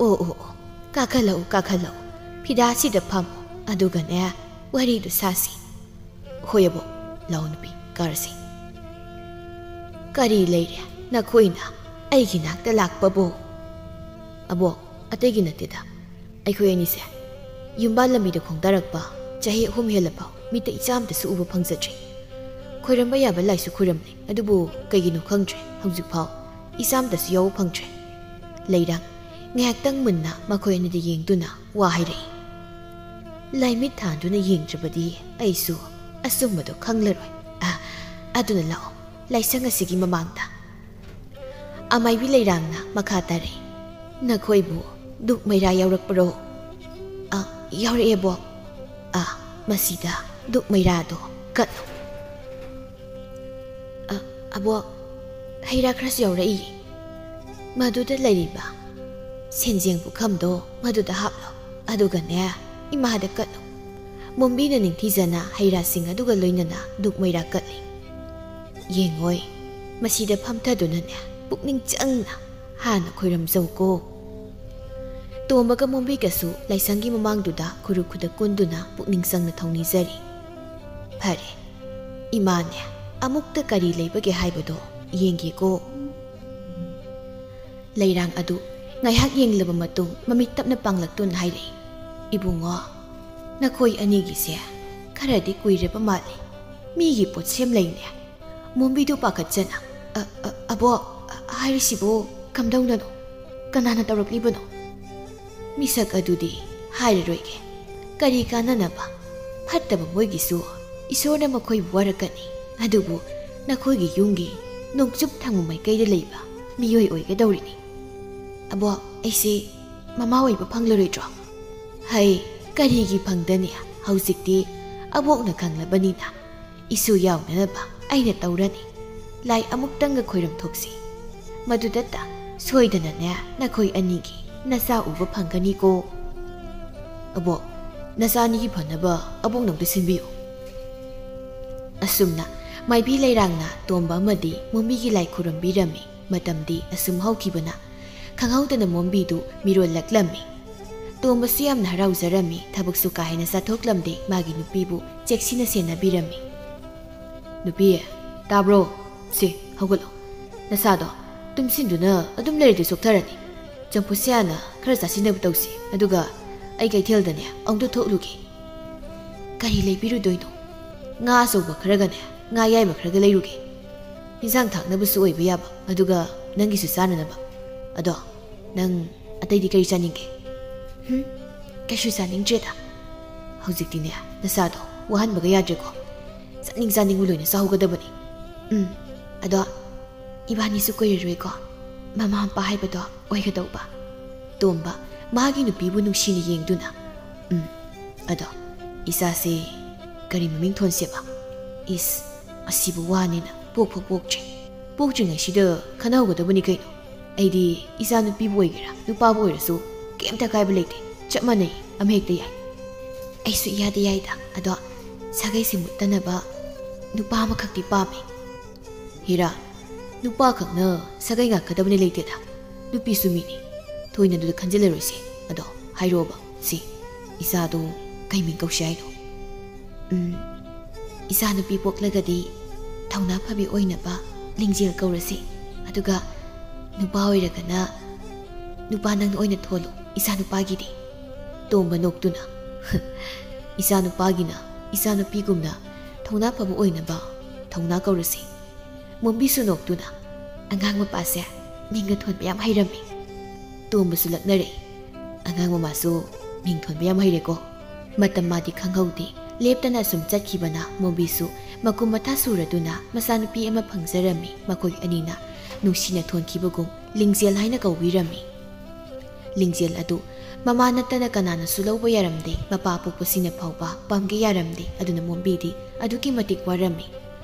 "ꯑꯣ, ꯑꯣ, ꯑꯣ, ꯀꯥꯈꯠꯂꯛꯎ, ꯀꯥꯈꯠꯂꯛꯎ꯫ ꯐꯤꯗꯥꯁꯤꯗ ꯐꯝꯃꯨ, ꯑꯗꯨꯒꯅꯦ, ꯋꯥꯔꯤꯗꯨ ꯁꯥꯁꯤ"꯫ "ꯍꯣꯏ ꯑꯕꯣꯛ, ꯂꯥꯛꯑꯣ ꯅꯨꯄꯤ, ꯀꯥꯔꯁꯤ"꯫ ꯀꯔꯤ ꯂꯩꯔꯦ? "ꯅꯈꯣꯏꯅ ꯑꯩꯒꯤ ꯅꯥꯛꯇ ꯂꯥꯛꯄꯕꯨ?" "ꯑꯕꯣꯛ, ꯑꯇꯩꯒꯤ ꯅꯠꯇꯦꯗ꯫ ꯑꯩꯈꯣꯏ ꯑꯅꯤꯁꯦ ꯌꯨꯝꯕꯥꯜ ꯂꯝꯕꯤꯗ ꯈꯣꯡꯗꯥꯔꯛꯄ ꯆꯍꯤ ꯑꯍꯨꯝ ꯍꯦꯜꯂꯐꯥꯎ ꯃꯤꯠꯇ ꯏꯆꯥ ꯑꯃꯇꯁꯨ ꯎꯕ ꯐꯪꯖꯗ꯭ꯔꯤ꯫ ꯈꯣꯏꯔꯝꯕ ꯌꯥꯕ ꯂꯥꯏꯁꯨ ꯈꯣꯏꯔꯝꯂꯦ, ꯑꯗꯨꯕꯨ ꯀꯩꯒꯤꯅꯣ ꯈꯪꯗ꯭ꯔꯦ, ꯍꯧꯖꯤꯛꯐꯥꯎ ꯏꯆꯥ ꯑꯃꯇꯁꯨ ꯌꯥꯎꯕ ꯐꯪꯗ꯭ꯔꯦ꯫" ꯂꯩꯔꯥꯡ ꯉꯥꯏꯍꯥꯛꯇꯪ ꯃꯨꯟꯅ ꯃꯈꯣꯏ ꯑꯅꯤꯗ ꯌꯦꯡꯗꯨꯅ ꯋꯥ ꯍꯥꯏꯔꯛꯏ꯫ "ꯂꯥꯏꯃꯤꯠ ꯊꯥꯟꯗꯨꯅ ꯌꯦꯡꯗ꯭ꯔꯕꯗꯤ ꯑꯩꯁꯨ ꯑꯆꯨꯝꯕꯗꯣ ꯈꯪꯂꯔꯣꯏ꯫ ꯑ, ꯑꯗꯨꯅ ꯂꯥꯛꯑꯣ, ꯂꯥꯏꯁꯪ ꯑꯁꯤꯒꯤ ꯃꯃꯥꯡꯗ꯫" ꯑꯃꯥꯏꯕꯤ ꯂꯩꯔꯥꯡꯅ ꯃꯈꯥ ꯇꯥꯔꯛꯏ, "ꯅꯈꯣꯏꯕꯨ ꯗꯨꯛ ꯃꯩꯔꯥ ꯌꯥꯎꯔꯛꯄ꯭ꯔꯣ?" "ꯑ, ꯌꯥꯎꯔꯛꯑꯦ, ꯕꯣꯛ꯫" "ꯑ, ꯃꯁꯤꯗ ꯗꯨꯛ ꯃꯩꯔꯥꯗꯣ ꯀꯠꯂꯨ꯫" "ꯑ, ꯑꯕꯣꯛ, ꯍꯩ ꯔꯥ ꯈꯔꯁꯨ ꯌꯥꯎꯔꯛꯏ꯫ ꯃꯗꯨꯗ ꯂꯩꯔꯤꯕ ꯁꯦꯟꯖꯦꯡ ꯄꯨꯈꯝꯗꯣ ꯃꯗꯨꯗ ꯍꯥꯞꯂꯣ, ꯑꯗꯨꯒꯅꯦ, ꯏꯃꯥꯗ ꯀꯠꯂꯨ꯫" ꯃꯣꯝꯕꯤꯅ ꯅꯤꯡꯊꯤꯖꯅ ꯍꯩ ꯔꯥꯁꯤꯡ ꯑꯗꯨꯒ ꯂꯣꯏꯅꯅ ꯗꯨꯛ ꯃꯩꯔꯥ ꯀꯠꯂꯤ꯫ "ꯌꯦꯡꯉꯣꯏ, ꯃꯁꯤꯗ ꯐꯝꯊꯗꯨꯅꯅꯦ, ꯄꯨꯛꯅꯤꯡ ꯆꯪꯅ ꯍꯥꯟꯅ ꯈꯣꯏꯔꯝꯖꯧꯀꯣ꯫" ꯇꯣꯝꯕꯒ ꯃꯣꯝꯕꯤꯒꯁꯨ ꯂꯥꯏꯁꯪꯒꯤ ꯃꯃꯥꯡꯗꯨꯗ ꯈꯨꯔꯨ ꯈꯨꯗ ꯀꯨꯟꯗꯨꯅ ꯄꯨꯛꯅꯤꯡ ꯆꯪꯅ ꯊꯧꯅꯤꯖꯔꯤ꯫ "ꯐꯔꯦ, ꯏꯃꯥꯅꯦ, ꯑꯃꯨꯛꯇ ꯀꯔꯤ ꯂꯩꯕꯒꯦ ꯍꯥꯏꯕꯗꯣ ꯌꯦꯡꯒꯦꯀꯣ꯫" ꯂꯩꯔꯥꯡ ꯑꯗꯨ ꯉꯥꯏꯍꯥꯛ ꯌꯦꯡꯂꯕ ꯃꯇꯨꯡ ꯃꯃꯤꯠ ꯇꯞꯅ ꯄꯥꯡꯂꯛꯇꯨꯅ ꯍꯥꯏꯔꯛꯏ, "ꯏꯕꯨꯡꯉꯣ, ꯅꯈꯣꯏ ꯑꯅꯤꯒꯤꯁꯦ ꯈꯔꯗꯤ ꯀꯨꯏꯔꯕ ꯃꯥꯜꯂꯤ꯫ ꯃꯤꯒꯤ ꯄꯣꯠꯁꯦꯝ ꯂꯩꯅꯦ꯫" ꯃꯣꯝꯕꯤꯗꯨ ꯄꯥꯈꯠꯆꯅ, "ꯑ, ꯑ, ꯑꯕꯣꯛ, ꯑ, ꯍꯥꯏꯔꯤꯁꯤꯕꯨ ꯀꯝꯗꯧꯅꯅꯣ? ꯀꯅꯥꯅ ꯇꯧꯔꯛꯂꯤꯕꯅꯣ?" "ꯃꯤꯁꯛ ꯑꯗꯨꯗꯤ ꯍꯥꯏꯔꯔꯣꯏꯒꯦ꯫ ꯀꯔꯤ ꯀꯥꯟꯅꯅꯕ? ꯐꯠꯇꯕ ꯃꯣꯏꯒꯤꯁꯨ ꯏꯁꯣꯔꯅ ꯃꯈꯣꯏꯕꯨ ꯋꯥꯔꯛꯀꯅꯤ꯫ ꯑꯗꯨꯕꯨ ꯅꯈꯣꯏꯒꯤ ꯌꯨꯝꯒꯤ ꯅꯣꯡꯆꯨꯞ ꯊꯪꯕ ꯃꯥꯏꯀꯩꯗ ꯂꯩꯕ ꯃꯤꯑꯣꯏ ꯑꯣꯏꯒꯗꯧꯔꯤꯅꯤ꯫" "ꯑꯕꯣꯛ, ꯑꯩꯁꯦ ꯃꯃꯥ ꯑꯣꯏꯕ ꯐꯪꯂꯔꯣꯏꯗ꯭ꯔꯣ?" "ꯍꯩ, ꯀꯔꯤꯒꯤ ꯐꯪꯗꯅꯤ? ꯍꯧꯖꯤꯛꯇꯤ ꯑꯕꯣꯛꯅ ꯈꯪꯂꯕꯅꯤꯅ ꯏꯁꯨ ꯌꯥꯎꯅꯅꯕ ꯑꯩꯅ ꯇꯧꯔꯅꯤ꯫ ꯂꯥꯏ ꯑꯃꯨꯛꯇꯪꯒ ꯈꯣꯏꯔꯝ ꯊꯣꯛꯁꯤ꯫ ꯃꯗꯨꯗꯇ ꯁꯣꯏꯗꯅꯅꯦ ꯅꯈꯣꯏ ꯑꯅꯤꯒꯤ ꯅꯆꯥ ꯎꯕ ꯐꯪꯒꯅꯤꯀꯣ꯫" "ꯑꯕꯣꯛ, ꯅꯆꯥ ꯑꯅꯤꯒꯤ ꯐꯅꯕ ꯑꯕꯣꯛꯅ ꯑꯝꯇ ꯁꯤꯟꯕꯤꯌꯨ꯫" ꯑꯁꯨꯝꯅ ꯃꯥꯏꯕꯤ ꯂꯩꯔꯥꯡꯅ ꯇꯣꯝꯕ ꯑꯃꯗꯤ ꯃꯣꯝꯕꯤꯒꯤ ꯂꯥꯏ ꯈꯨꯔꯨꯝꯕꯤꯔꯝꯃꯤ꯫ ꯃꯇꯝꯗꯤ ꯑꯁꯨꯝ ꯍꯧꯈꯤꯕꯅ ꯈꯪꯍꯧꯗꯅ ꯃꯣꯝꯕꯤꯗꯨ ꯃꯤꯔꯣꯜꯂꯛꯂꯝꯃꯤ꯫ ꯇꯣꯝꯕꯁꯨ ꯌꯥꯝꯅ ꯍꯔꯥꯎꯖꯔꯝꯃꯤ꯫ ꯊꯕꯛꯁꯨ ꯀꯥ ꯍꯦꯟꯅ ꯆꯠꯊꯣꯛꯂꯝꯗꯦ꯫ ꯃꯥꯒꯤ ꯅꯨꯄꯤꯕꯨ ꯆꯦꯛꯁꯤꯟꯅ ꯁꯦꯟꯅꯕꯤꯔꯝꯃꯤ꯫ "ꯅꯨꯄꯤ, ꯇꯥꯕ꯭ꯔꯣ? ꯁꯦ, ꯍꯧꯒꯠꯂꯣ꯫ ꯅꯁꯥꯗꯣ ꯇꯨꯝꯁꯤꯟꯗꯨꯅ ꯑꯗꯨꯝ ꯂꯩꯔꯗꯤ ꯁꯣꯛꯊꯔꯅꯤ꯫ ꯆꯝꯐꯨꯠꯁꯦ ꯍꯥꯟꯅ ꯈꯔ ꯆꯥꯁꯤꯟꯅꯕ ꯇꯧꯁꯤ, ꯑꯗꯨꯒ ꯑꯩ ꯀꯩꯊꯦꯜꯗꯅꯦ ꯑꯃꯨꯛꯇ ꯊꯣꯛꯂꯨꯒꯦ꯫ ꯀꯔꯤ ꯂꯩꯕꯤꯔꯨꯗꯣꯏꯅꯣ? ꯉꯥ ꯑꯆꯧꯕ ꯈꯔꯒꯅꯦ, ꯉꯥ ꯑꯌꯥꯏꯕ ꯈꯔꯒ ꯂꯩꯔꯨꯒꯦ꯫ ꯏꯟꯁꯥꯡ ꯊꯥꯛꯅꯕꯁꯨ ꯑꯣꯏꯕ ꯌꯥꯕ, ꯑꯗꯨꯒ ꯅꯪꯒꯤꯁꯨ ꯆꯥꯅꯅꯕ꯫ ꯑꯗꯣ ꯅꯪ ꯑꯇꯩꯗꯤ ꯀꯔꯤ ꯆꯥꯅꯤꯡꯒꯦ? ꯍꯨꯝ, ꯀꯩꯁꯨ ꯆꯥꯅꯤꯡꯗ꯭ꯔꯦꯗ꯫ ꯍꯧꯖꯤꯛꯇꯤꯅꯦ ꯅꯁꯥꯗꯣ ꯋꯥꯍꯟꯕꯒ ꯌꯥꯗ꯭ꯔꯦꯀꯣ꯫ ꯆꯥꯅꯤꯡ ꯆꯥꯅꯤꯡꯕ ꯂꯣꯏꯅ ꯆꯥꯍꯧꯒꯗꯕꯅꯤ꯫ ꯎꯝ, ꯑꯗꯣ ꯏꯕꯥꯅꯤꯁꯨ ꯀꯨꯏꯔꯔꯣꯏꯀꯣ꯫ ꯃꯃꯥ ꯃꯄꯥ ꯍꯥꯏꯕꯗꯣ ꯑꯣꯏꯒꯗꯧꯕ꯫ ꯇꯣꯝꯕ ꯃꯥꯒꯤ ꯅꯨꯄꯤꯕꯨ ꯅꯨꯡꯁꯤꯅ ꯌꯦꯡꯗꯨꯅ, ꯎꯝ, ꯑꯗꯣ ꯏꯆꯥꯁꯦ ꯀꯔꯤ ꯃꯃꯤꯡ ꯊꯣꯟꯁꯦꯕ? ꯏꯁ, ꯑꯁꯤꯕꯨ ꯋꯥꯅꯤꯅ ꯄꯣꯛꯐꯥꯎ ꯄꯣꯛꯇ꯭ꯔꯤ꯫ ꯄꯣꯛꯇ꯭ꯔꯤꯉꯩꯁꯤꯗ ꯈꯟꯅꯍꯧꯒꯗꯕꯅꯤ ꯀꯩꯅꯣ꯫ ꯑꯩꯗꯤ ꯏꯆꯥ ꯅꯨꯄꯤꯕꯨ ꯑꯣꯏꯒꯦꯔꯥ ꯅꯨꯄꯥꯕꯨ ꯑꯣꯏꯔꯁꯨ ꯀꯩꯝꯇ ꯑꯀꯥꯏꯕ ꯂꯩꯇꯦ, ꯆꯞ ꯃꯥꯟꯅꯩ, ꯑꯃ ꯍꯦꯛꯇ ꯌꯥꯏ꯫ ꯑꯩꯁꯨ ꯏꯌꯥꯗ ꯌꯥꯏꯗ, ꯑꯗꯣ ꯁꯥꯒꯩꯁꯦ ꯃꯨꯠꯇꯅꯕ ꯅꯨꯄꯥ ꯑꯃꯈꯛꯇꯤ ꯄꯥꯝꯃꯦ꯫ ꯍꯤꯔꯥ, ꯅꯨꯄꯥ ꯈꯛꯅ ꯁꯥꯒꯩ ꯉꯥꯛꯀꯗꯕꯅꯤ ꯂꯩꯇꯦꯗ, ꯅꯨꯄꯤꯁꯨ ꯃꯤꯅꯤ꯫ ꯊꯣꯏꯅ ꯑꯗꯨꯗ ꯈꯟꯖꯤꯜꯂꯔꯣꯏꯁꯦ꯫ ꯑꯗꯣ ꯍꯥꯏꯔꯛꯑꯣꯕ, ꯁꯤ ꯏꯆꯥꯗꯣ ꯀꯩ ꯃꯤꯡ ꯀꯧꯁꯤ ꯍꯥꯏꯅꯣ? ꯎꯝ, ꯏꯆꯥ ꯅꯨꯄꯤ ꯄꯣꯛꯂꯒꯗꯤ ꯊꯧꯅꯥ ꯐꯕꯤ ꯑꯣꯏꯅꯕ ꯂꯤꯡꯖꯦꯜ ꯀꯧꯔꯁꯤ꯫ ꯑꯗꯨꯒ ꯅꯨꯄꯥ ꯑꯣꯏꯔꯒꯅ ꯅꯨꯄꯥ ꯅꯪꯅ ꯑꯣꯏꯅ ꯊꯣꯜꯂꯨ ꯏꯆꯥ ꯅꯨꯄꯥꯒꯤꯗꯤ꯫ ꯇꯣꯝꯕ ꯅꯣꯛꯇꯨꯅ, ꯏꯆꯥ ꯅꯨꯄꯥꯒꯤꯅ ꯏꯆꯥ ꯅꯨꯄꯤꯒꯨꯝꯅ ꯊꯧꯅꯥ ꯐꯕ ꯑꯣꯏꯅꯕ ꯊꯧꯅꯥ ꯀꯧꯔꯁꯤ꯫ ꯃꯣꯝꯕꯤꯁꯨ ꯅꯣꯛꯇꯨꯅ, ꯑꯉꯥꯡ ꯃꯄꯥꯁꯦ ꯃꯤꯡꯒ ꯊꯣꯟꯕ ꯌꯥꯝ ꯍꯩꯔꯝꯃꯤ꯫ ꯇꯣꯝꯕꯁꯨ ꯂꯛꯅꯔꯛꯏ, ꯑꯉꯥꯡ ꯃꯃꯥꯁꯨ ꯃꯤꯡ ꯊꯣꯟꯕ ꯌꯥꯝ ꯍꯩꯔꯦꯀꯣ꯫ ꯃꯇꯝ ꯃꯥꯗꯤ ꯈꯪꯍꯧꯗꯦ꯫ ꯂꯦꯞꯇꯅ ꯑꯁꯨꯝ ꯆꯠꯈꯤꯕꯅ ꯃꯣꯝꯕꯤꯁꯨ ꯃꯀꯨꯝ ꯃꯊꯥ ꯁꯨꯔꯗꯨꯅ ꯃꯆꯥꯅꯨꯄꯤ ꯑꯃ ꯐꯪꯖꯔꯝꯃꯤ꯫ ꯃꯈꯣꯏ ꯑꯅꯤꯅ ꯅꯨꯡꯁꯤꯅ ꯊꯣꯟꯈꯤꯕꯒꯨꯝ ꯂꯤꯡꯖꯦꯜ ꯍꯥꯏꯅ ꯀꯧꯕꯤꯔꯝꯃꯤ꯫ ꯂꯤꯡꯖꯦꯜ ꯑꯗꯨ ꯃꯃꯥ ꯅꯠꯇꯅ ꯀꯅꯥꯅꯁꯨ ꯂꯧꯕ ꯌꯥꯔꯝꯗꯦ꯫ ꯃꯄꯥ ꯑꯄꯣꯛꯄꯁꯤꯡꯅ ꯐꯥꯎꯕ ꯄꯥꯝꯒꯦ ꯌꯥꯔꯝꯗꯦ꯫ ꯑꯗꯨꯅ ꯃꯣꯝꯕꯤꯗꯤ ꯑꯗꯨꯛꯀꯤ ꯃꯇꯤꯛ ꯋꯥꯔꯝꯃꯤ꯫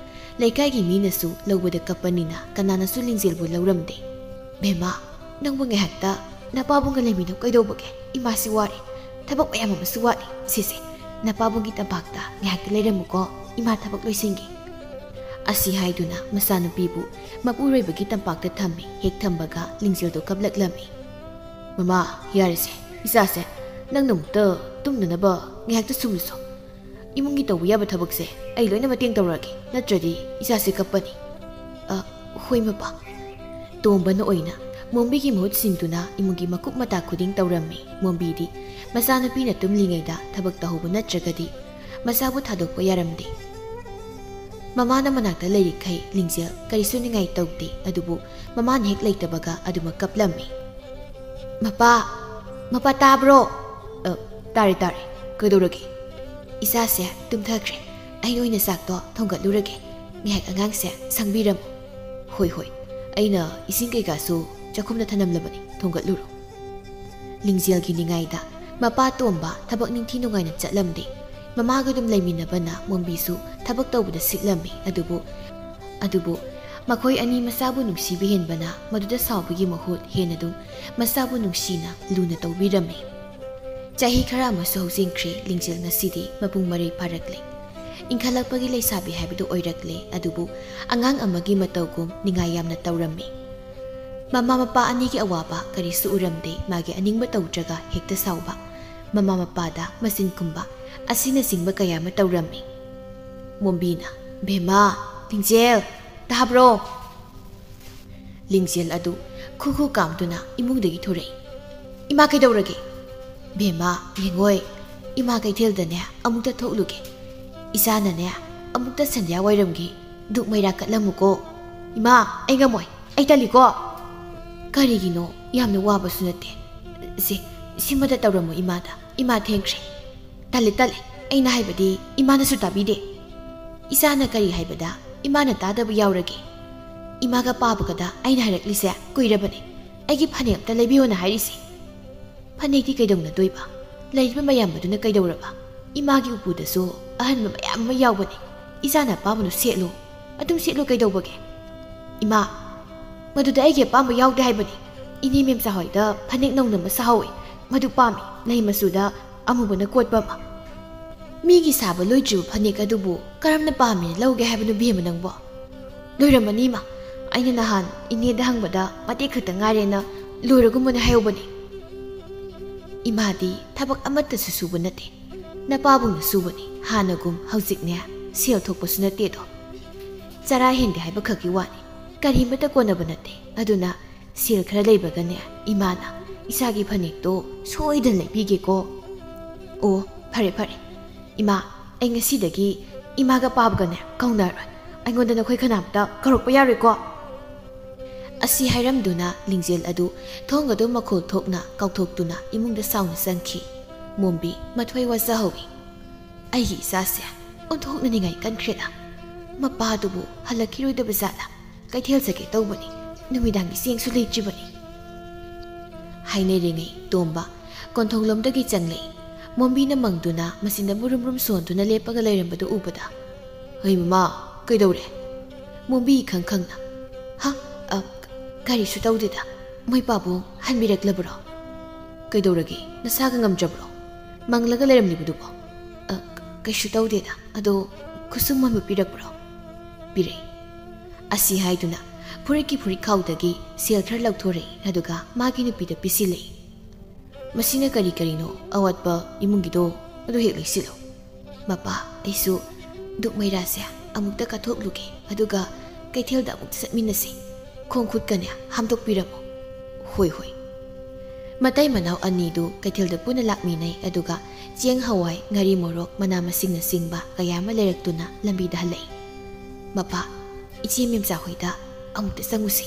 ꯂꯩꯀꯥꯏꯒꯤ ꯃꯤꯅꯁꯨ ꯂꯧꯕꯗ ꯀꯞꯄꯅꯤꯅ ꯀꯅꯥꯅꯁꯨ ꯂꯤꯡꯖꯦꯜꯕꯨ ꯂꯧꯔꯝꯗꯦ꯫ "ꯕꯦꯝꯃ, ꯅꯪꯕꯨ ꯉꯥꯏꯍꯥꯛꯇ ꯅꯄꯥꯕꯨꯡꯒ ꯂꯩꯃꯤꯟꯅꯧ ꯀꯩꯗꯧꯕꯒꯦ? ꯏꯃꯥꯁꯤ ꯋꯥꯔꯦ꯫ ꯊꯕꯛ ꯃꯌꯥꯝ ꯑꯃꯁꯨ ꯋꯥꯠꯂꯤ꯫ ꯁꯤꯁꯦ, ꯅꯄꯥꯕꯨꯡꯒꯤ ꯇꯝꯄꯥꯛꯇ ꯉꯥꯏꯍꯥꯛꯇ ꯂꯩꯔꯝꯃꯨꯀꯣ꯫ ꯏꯃꯥ ꯊꯕꯛ ꯂꯣꯏꯁꯤꯟꯒꯦ꯫" ꯑꯁꯤ ꯍꯥꯏꯗꯨꯅ ꯃꯆꯥꯅꯨꯄꯤꯕꯨ ꯃꯄꯨꯔꯣꯏꯕꯒꯤ ꯇꯝꯄꯥꯛꯇ ꯊꯝꯃꯤ꯫ ꯍꯦꯛ ꯊꯝꯕꯒ ꯂꯤꯡꯖꯦꯜꯗꯨ ꯀꯞꯂꯛꯂꯝꯃꯤ꯫ "ꯃꯃꯥ, ꯌꯥꯔꯦꯁꯦ, ꯏꯆꯥꯁꯦ ꯅꯪꯅ ꯑꯃꯨꯛꯇ ꯇꯨꯝꯅꯅꯕ ꯉꯥꯏꯍꯥꯛꯇ ꯁꯨꯝꯂꯨꯁꯣ꯫ ꯏꯃꯨꯡꯒꯤ ꯇꯧꯕ ꯌꯥꯕ ꯊꯕꯛꯁꯦ ꯑꯩ ꯂꯣꯏꯅ ꯃꯇꯦꯡ ꯇꯧꯔꯛꯑꯒꯦ, ꯅꯠꯇ꯭ꯔꯗꯤ ꯏꯆꯥꯁꯦ ꯀꯞꯄꯅꯤ꯫" "ꯑ, ꯍꯣꯏ ꯃꯄꯥ꯫ ꯇꯣꯝꯕꯅ ꯑꯣꯏꯅ ꯃꯣꯝꯕꯤꯒꯤ ꯃꯍꯨꯠ ꯁꯤꯟꯗꯨꯅ ꯏꯃꯨꯡꯒꯤ ꯃꯀꯨꯞ ꯃꯇꯥ ꯈꯨꯗꯤꯡ ꯇꯧꯔꯝꯃꯤ꯫ ꯃꯣꯝꯕꯤꯗꯤ ꯃꯆꯥꯅꯨꯄꯤꯅ ꯇꯨꯝꯂꯤꯉꯩꯗ ꯊꯕꯛ ꯇꯧꯍꯧꯕ ꯅꯠꯇ꯭ꯔꯒꯗꯤ ꯃꯆꯥꯕꯨ ꯊꯥꯗꯣꯛꯄ ꯌꯥꯔꯝꯗꯦ꯫ ꯃꯃꯥꯅ ꯃꯅꯥꯛꯇ ꯂꯩꯔꯤꯈꯩ ꯂꯤꯡꯖꯦꯜ ꯀꯔꯤꯁꯨ ꯅꯤꯡꯉꯥꯏ ꯇꯧꯗꯦ, ꯑꯗꯨꯕꯨ ꯃꯃꯥꯅ ꯍꯦꯛ ꯂꯩꯇꯕꯒ ꯑꯗꯨꯃꯛ ꯀꯞꯂꯝꯃꯤ꯫ "ꯃꯄꯥ, ꯃꯄꯥ ꯇꯥꯕ꯭ꯔꯣ?" "ꯑ, ꯇꯥꯔꯦ, ꯇꯥꯔꯦ꯫ ꯀꯩꯗꯧꯔꯒꯦ?" "ꯏꯆꯥꯁꯦ ꯇꯨꯝꯊꯈ꯭ꯔꯦ꯫ ꯑꯩ ꯑꯣꯏꯅ ꯆꯥꯛꯇꯣ ꯊꯣꯡꯒꯠꯂꯨꯔꯒꯦ꯫ ꯉꯥꯏꯍꯥꯛ ꯑꯉꯥꯡꯁꯦ ꯁꯪꯕꯤꯔꯝꯃꯨ꯫" "ꯍꯣꯏ, ꯍꯣꯏ꯫ ꯑꯩꯅ ꯏꯁꯤꯡ ꯀꯩꯀꯥꯁꯨ ꯆꯥꯛꯈꯨꯝꯗ ꯊꯅꯝꯂꯕꯅꯤ, ꯊꯣꯡꯒꯠꯂꯨꯔꯣ꯫" ꯂꯤꯡꯖꯦꯜꯒꯤ ꯅꯤꯡꯉꯥꯏꯗ ꯃꯄꯥ ꯇꯣꯝꯕ ꯊꯕꯛ ꯅꯤꯡꯊꯤ ꯅꯨꯡꯉꯥꯏꯅ ꯆꯠꯂꯝꯗꯦ꯫ ꯃꯃꯥꯒ ꯑꯗꯨꯝ ꯂꯩꯃꯤꯟꯅꯕꯅ ꯃꯣꯝꯕꯤꯁꯨ ꯊꯕꯛ ꯇꯧꯕꯗ ꯁꯤꯠꯂꯝꯃꯤ꯫ ꯑꯗꯨꯕꯨ, ꯑꯗꯨꯕꯨ ꯃꯈꯣꯏ ꯑꯅꯤ ꯃꯆꯥꯕꯨ ꯅꯨꯡꯁꯤꯕ ꯍꯦꯟꯕꯅ ꯃꯗꯨꯗ ꯁꯥꯎꯕꯒꯤ ꯃꯍꯨꯠ ꯍꯦꯟꯅ ꯑꯗꯨꯝ ꯃꯆꯥꯕꯨ ꯅꯨꯡꯁꯤꯅ ꯂꯨꯅ ꯇꯧꯕꯤꯔꯝꯃꯤ꯫ ꯆꯍꯤ ꯈꯔ ꯑꯃꯁꯨ ꯍꯧꯖꯤꯟꯈ꯭ꯔꯦ꯫ ꯂꯤꯡꯖꯦꯜ ꯉꯁꯤꯗꯤ ꯃꯄꯨꯡ ꯃꯔꯩ ꯐꯥꯔꯛꯂꯦ꯫ ꯏꯟꯈꯠꯂꯛꯄꯒꯤ ꯂꯩꯁꯥꯕꯤ ꯍꯥꯏꯕꯗꯨ ꯑꯣꯏꯔꯛꯂꯦ꯫ ꯑꯗꯨꯕꯨ ꯑꯉꯥꯡ ꯑꯃꯒꯤ ꯃꯇꯧꯒꯨꯝ ꯅꯤꯡꯉꯥꯏ ꯌꯥꯝꯅ ꯇꯧꯔꯝꯃꯤ꯫ ꯃꯃꯥ ꯃꯄꯥ ꯑꯅꯤꯒꯤ ꯑꯋꯥꯕ ꯀꯔꯤꯁꯨ ꯎꯔꯝꯗꯦ꯫ ꯃꯥꯒꯤ ꯑꯅꯤꯡꯕ ꯇꯧꯗ꯭ꯔꯒ ꯍꯦꯛꯇ ꯁꯥꯎꯕ, ꯃꯃꯥ ꯃꯄꯥꯗ ꯃꯆꯤꯟ ꯈꯨꯝꯕ ꯑꯁꯤꯅꯆꯤꯡꯕ ꯀꯌꯥ ꯑꯃ ꯇꯧꯔꯝꯃꯤ꯫ ꯃꯣꯝꯕꯤꯅ, "ꯕꯦꯝꯃ, ꯂꯤꯡꯖꯦꯜ, ꯇꯥꯕ꯭ꯔꯣ?" ꯂꯤꯡꯖꯦꯜ ꯑꯗꯨ ꯈꯨ ꯈꯨ ꯀꯥꯝꯗꯨꯅ ꯏꯃꯨꯡꯗꯒꯤ ꯊꯣꯔꯛꯏ꯫ "ꯏꯃꯥ, ꯀꯩꯗꯧꯔꯒꯦ?" "ꯕꯦꯝꯃ, ꯌꯦꯡꯉꯣꯏ, ꯏꯃꯥ ꯀꯩꯊꯦꯜꯗꯅꯦ ꯑꯃꯨꯛꯇ ꯊꯣꯛꯂꯨꯒꯦ꯫ ꯏꯆꯥꯅꯅꯦ ꯑꯃꯨꯛꯇ ꯁꯟꯙ꯭ꯌꯥ ꯋꯥꯏꯔꯝꯒꯤ ꯙꯨꯞ ꯃꯩꯔꯥ ꯀꯠꯂꯝꯃꯨꯀꯣ꯫" "ꯏꯃꯥ, ꯑꯩ ꯉꯝꯃꯣꯏ, ꯑꯩ ꯇꯜꯂꯤꯀꯣ꯫" "ꯀꯔꯤꯒꯤꯅꯣ? ꯌꯥꯝꯅ ꯋꯥꯕꯁꯨ ꯅꯠꯇꯦ꯫ ꯁꯦ, ꯁꯤꯃꯗ ꯇꯧꯔꯝꯃꯣ ꯏꯃꯥꯗ꯫ ꯏꯃꯥ ꯊꯦꯡꯈ꯭ꯔꯦ꯫" "ꯇꯜꯂꯦ, ꯇꯜꯂꯦ꯫ ꯑꯩꯅ ꯍꯥꯏꯕꯗꯤ ꯏꯃꯥꯅꯁꯨ ꯇꯥꯕꯤꯗꯦ꯫" "ꯏꯆꯥꯅ ꯀꯔꯤ ꯍꯥꯏꯕꯗ ꯏꯃꯥꯅ ꯇꯥꯗꯕ ꯌꯥꯎꯔꯒꯦ? ꯏꯃꯥꯒ ꯄꯥꯕꯒꯗ ꯑꯩꯅ ꯍꯥꯏꯔꯛꯂꯤꯁꯦ ꯀꯨꯏꯔꯕꯅꯦ꯫ ꯑꯩꯒꯤ ꯐꯅꯦꯛ ꯑꯝꯇ ꯂꯩꯕꯤꯌꯣꯅ ꯍꯥꯏꯔꯤꯁꯦ꯫ ꯐꯅꯦꯛꯇꯤ ꯀꯩꯗꯧꯅꯗꯣꯏꯕ? ꯂꯩꯔꯤꯕ ꯃꯌꯥꯝ ꯑꯗꯨꯅ ꯀꯩꯗꯧꯔꯕ? ꯏꯃꯥꯒꯤ ꯎꯄꯨꯗꯁꯨ ꯑꯍꯟꯕ ꯃꯌꯥꯝ ꯑꯃ ꯌꯥꯎꯕꯅꯦ꯫ ꯏꯆꯥꯅ ꯑꯄꯥꯝꯕꯗꯨ ꯁꯦꯠꯂꯨ꯫ ꯑꯗꯨꯝ ꯁꯦꯠꯂꯨ ꯀꯩꯗꯧꯕꯒꯦ?" "ꯏꯃꯥ, ꯃꯗꯨꯗ ꯑꯩꯒꯤ ꯑꯄꯥꯝꯕ ꯌꯥꯎꯗꯦ ꯍꯥꯏꯕꯅꯤ꯫ ꯏꯅꯦ ꯃꯦꯝꯆꯥ ꯍꯣꯏꯗ ꯐꯅꯦꯛ ꯅꯧꯅ ꯑꯃ ꯁꯥꯍꯧꯋꯤ꯫ ꯃꯗꯨ ꯄꯥꯝꯃꯤ, ꯂꯩ ꯃꯆꯨꯗ ꯑꯃꯨꯕꯅ ꯀꯣꯠꯄ ꯑꯃ꯫" "ꯃꯤꯒꯤ ꯁꯥꯕ ꯂꯣꯏꯗ꯭ꯔꯤꯕ ꯐꯅꯦꯛ ꯑꯗꯨꯕꯨ ꯀꯔꯝꯅ ꯄꯥꯝꯃꯦꯅ ꯂꯧꯒꯦ ꯍꯥꯏꯕꯅꯣ ꯕꯦꯝꯃ ꯅꯪꯕꯣ?" "ꯂꯣꯏꯔꯝꯃꯅꯤ ꯏꯃꯥ꯫ ꯑꯩꯅ ꯅꯍꯥꯟ ꯏꯅꯦꯗ ꯍꯪꯕꯗ ꯃꯇꯦꯛ ꯈꯛꯇ ꯉꯥꯏꯔꯦꯅ ꯂꯣꯏꯔꯒꯨꯝꯕꯅꯦ ꯍꯥꯏꯍꯧꯕꯅꯤ꯫" "ꯏꯃꯥꯗꯤ ꯊꯕꯛ ꯑꯃꯠꯇꯁꯨ ꯁꯨꯕ ꯅꯠꯇꯦ꯫ ꯅꯄꯥꯕꯨꯡꯅ ꯁꯨꯕꯅꯤ꯫ ꯍꯥꯟꯅꯒꯨꯝ ꯍꯧꯖꯤꯛꯅꯦ ꯁꯦꯜ ꯊꯣꯛꯄꯁꯨ ꯅꯠꯇꯦꯗꯣ꯫ ꯆꯔꯥ ꯍꯦꯟꯗꯦ ꯍꯥꯏꯕ ꯈꯛꯀꯤ ꯋꯥꯅꯤ꯫ ꯀꯔꯤꯃꯠꯇ ꯀꯣꯟꯅꯕ ꯅꯠꯇꯦ꯫ ꯑꯗꯨꯅ ꯁꯦꯜ ꯈꯔ ꯂꯩꯕꯒꯅꯦ, ꯏꯃꯥꯅ ꯏꯆꯥꯒꯤ ꯐꯅꯦꯛꯇꯣ ꯁꯣꯏꯗꯅ ꯂꯩꯕꯤꯒꯦꯀꯣ꯫ ꯑꯣ, ꯐꯔꯦ ꯐꯔꯦ꯫ ꯏꯃꯥ, ꯑꯩ ꯉꯁꯤꯗꯒꯤ ꯏꯃꯥꯒ ꯄꯥꯕꯒꯅꯦ ꯀꯧꯅꯔꯣꯏ꯫ ꯑꯩꯉꯣꯟꯗ ꯅꯈꯣꯏ ꯀꯅꯥꯝꯇ ꯀꯧꯔꯛꯄ ꯌꯥꯔꯣꯏꯀꯣ꯫ ꯑꯁꯤ ꯍꯥꯏꯔꯝꯗꯨꯅ ꯂꯤꯡꯖꯦꯜ ꯑꯗꯨ ꯊꯣꯡ ꯑꯗꯨ ꯃꯈꯣꯜ ꯊꯣꯛꯅ ꯀꯥꯎꯊꯣꯛꯇꯨꯅ ꯏꯃꯨꯡꯗ ꯁꯥꯎꯅ ꯆꯪꯈꯤ꯫ ꯃꯣꯝꯕꯤ ꯃꯊ꯭ꯋꯥꯏ ꯋꯥꯖꯍꯧꯏ꯫ ꯑꯩꯒꯤ ꯏꯆꯥꯁꯦ ꯑꯣꯟꯊꯣꯛꯅꯅꯤꯡꯉꯥꯏ ꯀꯟꯈ꯭ꯔꯦꯗ꯫ ꯃꯄꯥꯗꯨꯕꯨ ꯍꯜꯂꯛꯈꯤꯔꯣꯏꯗꯕ ꯖꯥꯠꯂꯥ? ꯀꯩꯊꯦꯜ ꯆꯠꯀꯦ ꯇꯧꯕꯅꯤ, ꯅꯨꯃꯤꯗꯥꯡꯒꯤ ꯆꯦꯡꯁꯨ ꯂꯩꯇ꯭ꯔꯤꯕꯅꯤ꯫ ꯍꯥꯏꯅꯔꯤꯉꯩ ꯇꯣꯝꯕ ꯀꯣꯟꯊꯣꯡꯂꯣꯝꯗꯒꯤ ꯆꯪꯂꯛꯏ꯫ ꯃꯣꯝꯕꯤꯅ ꯃꯪꯗꯨꯅ ꯃꯆꯤꯟꯗ ꯃꯨꯔꯨꯝ ꯃꯨꯔꯨꯝ ꯁꯣꯟꯗꯨꯅ ꯂꯦꯞꯄꯒ ꯂꯩꯔꯝꯕꯗꯨ ꯎꯕꯗ, "ꯍꯩ ꯃꯃꯥ, ꯀꯩꯗꯧꯔꯦ?" ꯃꯣꯝꯕꯤ ꯏꯈꯪ ꯈꯪꯅ, "ꯍ? ꯑ, ꯀꯔꯤꯁꯨ ꯇꯧꯗꯦꯗ꯫ ꯃꯣꯏ ꯄꯥꯕꯨꯡ ꯍꯟꯕꯤꯔꯛꯂꯕ꯭ꯔꯣ?" "ꯀꯩꯗꯧꯔꯒꯦ? ꯅꯁꯥꯒ ꯉꯝꯗ꯭ꯔꯕ꯭ꯔꯣ? ꯃꯪꯂꯒ ꯂꯩꯔꯝꯂꯤꯕꯗꯨꯕꯣ?" "ꯑ, ꯀꯩꯁꯨ ꯇꯧꯗꯦꯗ꯫ ꯑꯗꯣ ꯈꯨꯁꯨꯝ ꯑꯃ ꯄꯤꯔꯛꯄ꯭ꯔꯣ?" ꯄꯤꯔꯛꯏ꯫ ꯑꯁꯤ ꯍꯥꯏꯗꯨꯅ ꯐꯨꯔꯤꯠꯀꯤ ꯐꯨꯔꯤꯠꯈꯥꯎꯗꯒꯤ ꯁꯦꯜ ꯈꯔ ꯂꯧꯊꯣꯔꯛꯏ, ꯑꯗꯨꯒ ꯃꯥꯒꯤ ꯅꯨꯄꯤꯗ ꯄꯤꯁꯤꯜꯂꯛꯏ꯫ "ꯃꯁꯤꯅ ꯀꯔꯤ ꯀꯔꯤꯅꯣ ꯑꯋꯥꯠꯄ ꯏꯃꯨꯡꯒꯤꯗꯣ, ꯑꯗꯨ ꯍꯦꯛ ꯂꯩꯁꯤꯜꯂꯣ꯫ ꯃꯄꯥ, ꯑꯩꯁꯨ ꯗꯨꯛ ꯃꯩꯔꯥꯁꯦ ꯑꯃꯨꯛꯇ ꯀꯠꯊꯣꯛꯂꯨꯒꯦ, ꯑꯗꯨꯒ ꯀꯩꯊꯦꯜꯗ ꯑꯃꯨꯛꯇ ꯆꯠꯃꯤꯟꯅꯁꯤ꯫ ꯈꯣꯡ ꯈꯨꯠꯀꯅꯦ ꯍꯥꯝꯗꯣꯛꯄꯤꯔꯝꯃꯨ꯫" "ꯍꯣꯏ, ꯍꯣꯏ꯫" ꯃꯇꯩ ꯃꯅꯥꯎ ꯑꯅꯤꯗꯨ ꯀꯩꯊꯦꯜꯗ ꯄꯨꯟꯅ ꯂꯥꯛꯃꯤꯟꯅꯩ, ꯑꯗꯨꯒ ꯆꯦꯡ, ꯍꯋꯥꯏ, ꯉꯥꯔꯤ, ꯃꯣꯔꯣꯛ, ꯃꯅꯥ ꯃꯁꯤꯡꯅꯆꯤꯡꯕ ꯀꯌꯥ ꯑꯃ ꯂꯩꯔꯛꯇꯨꯅ ꯂꯝꯕꯤꯗ ꯍꯜꯂꯛꯏ꯫ "ꯃꯄꯥ, ꯏꯆꯦ ꯃꯦꯝꯆꯥ ꯍꯣꯏꯗ ꯑꯃꯨꯛꯇ ꯆꯪꯉꯨꯁꯤ꯫"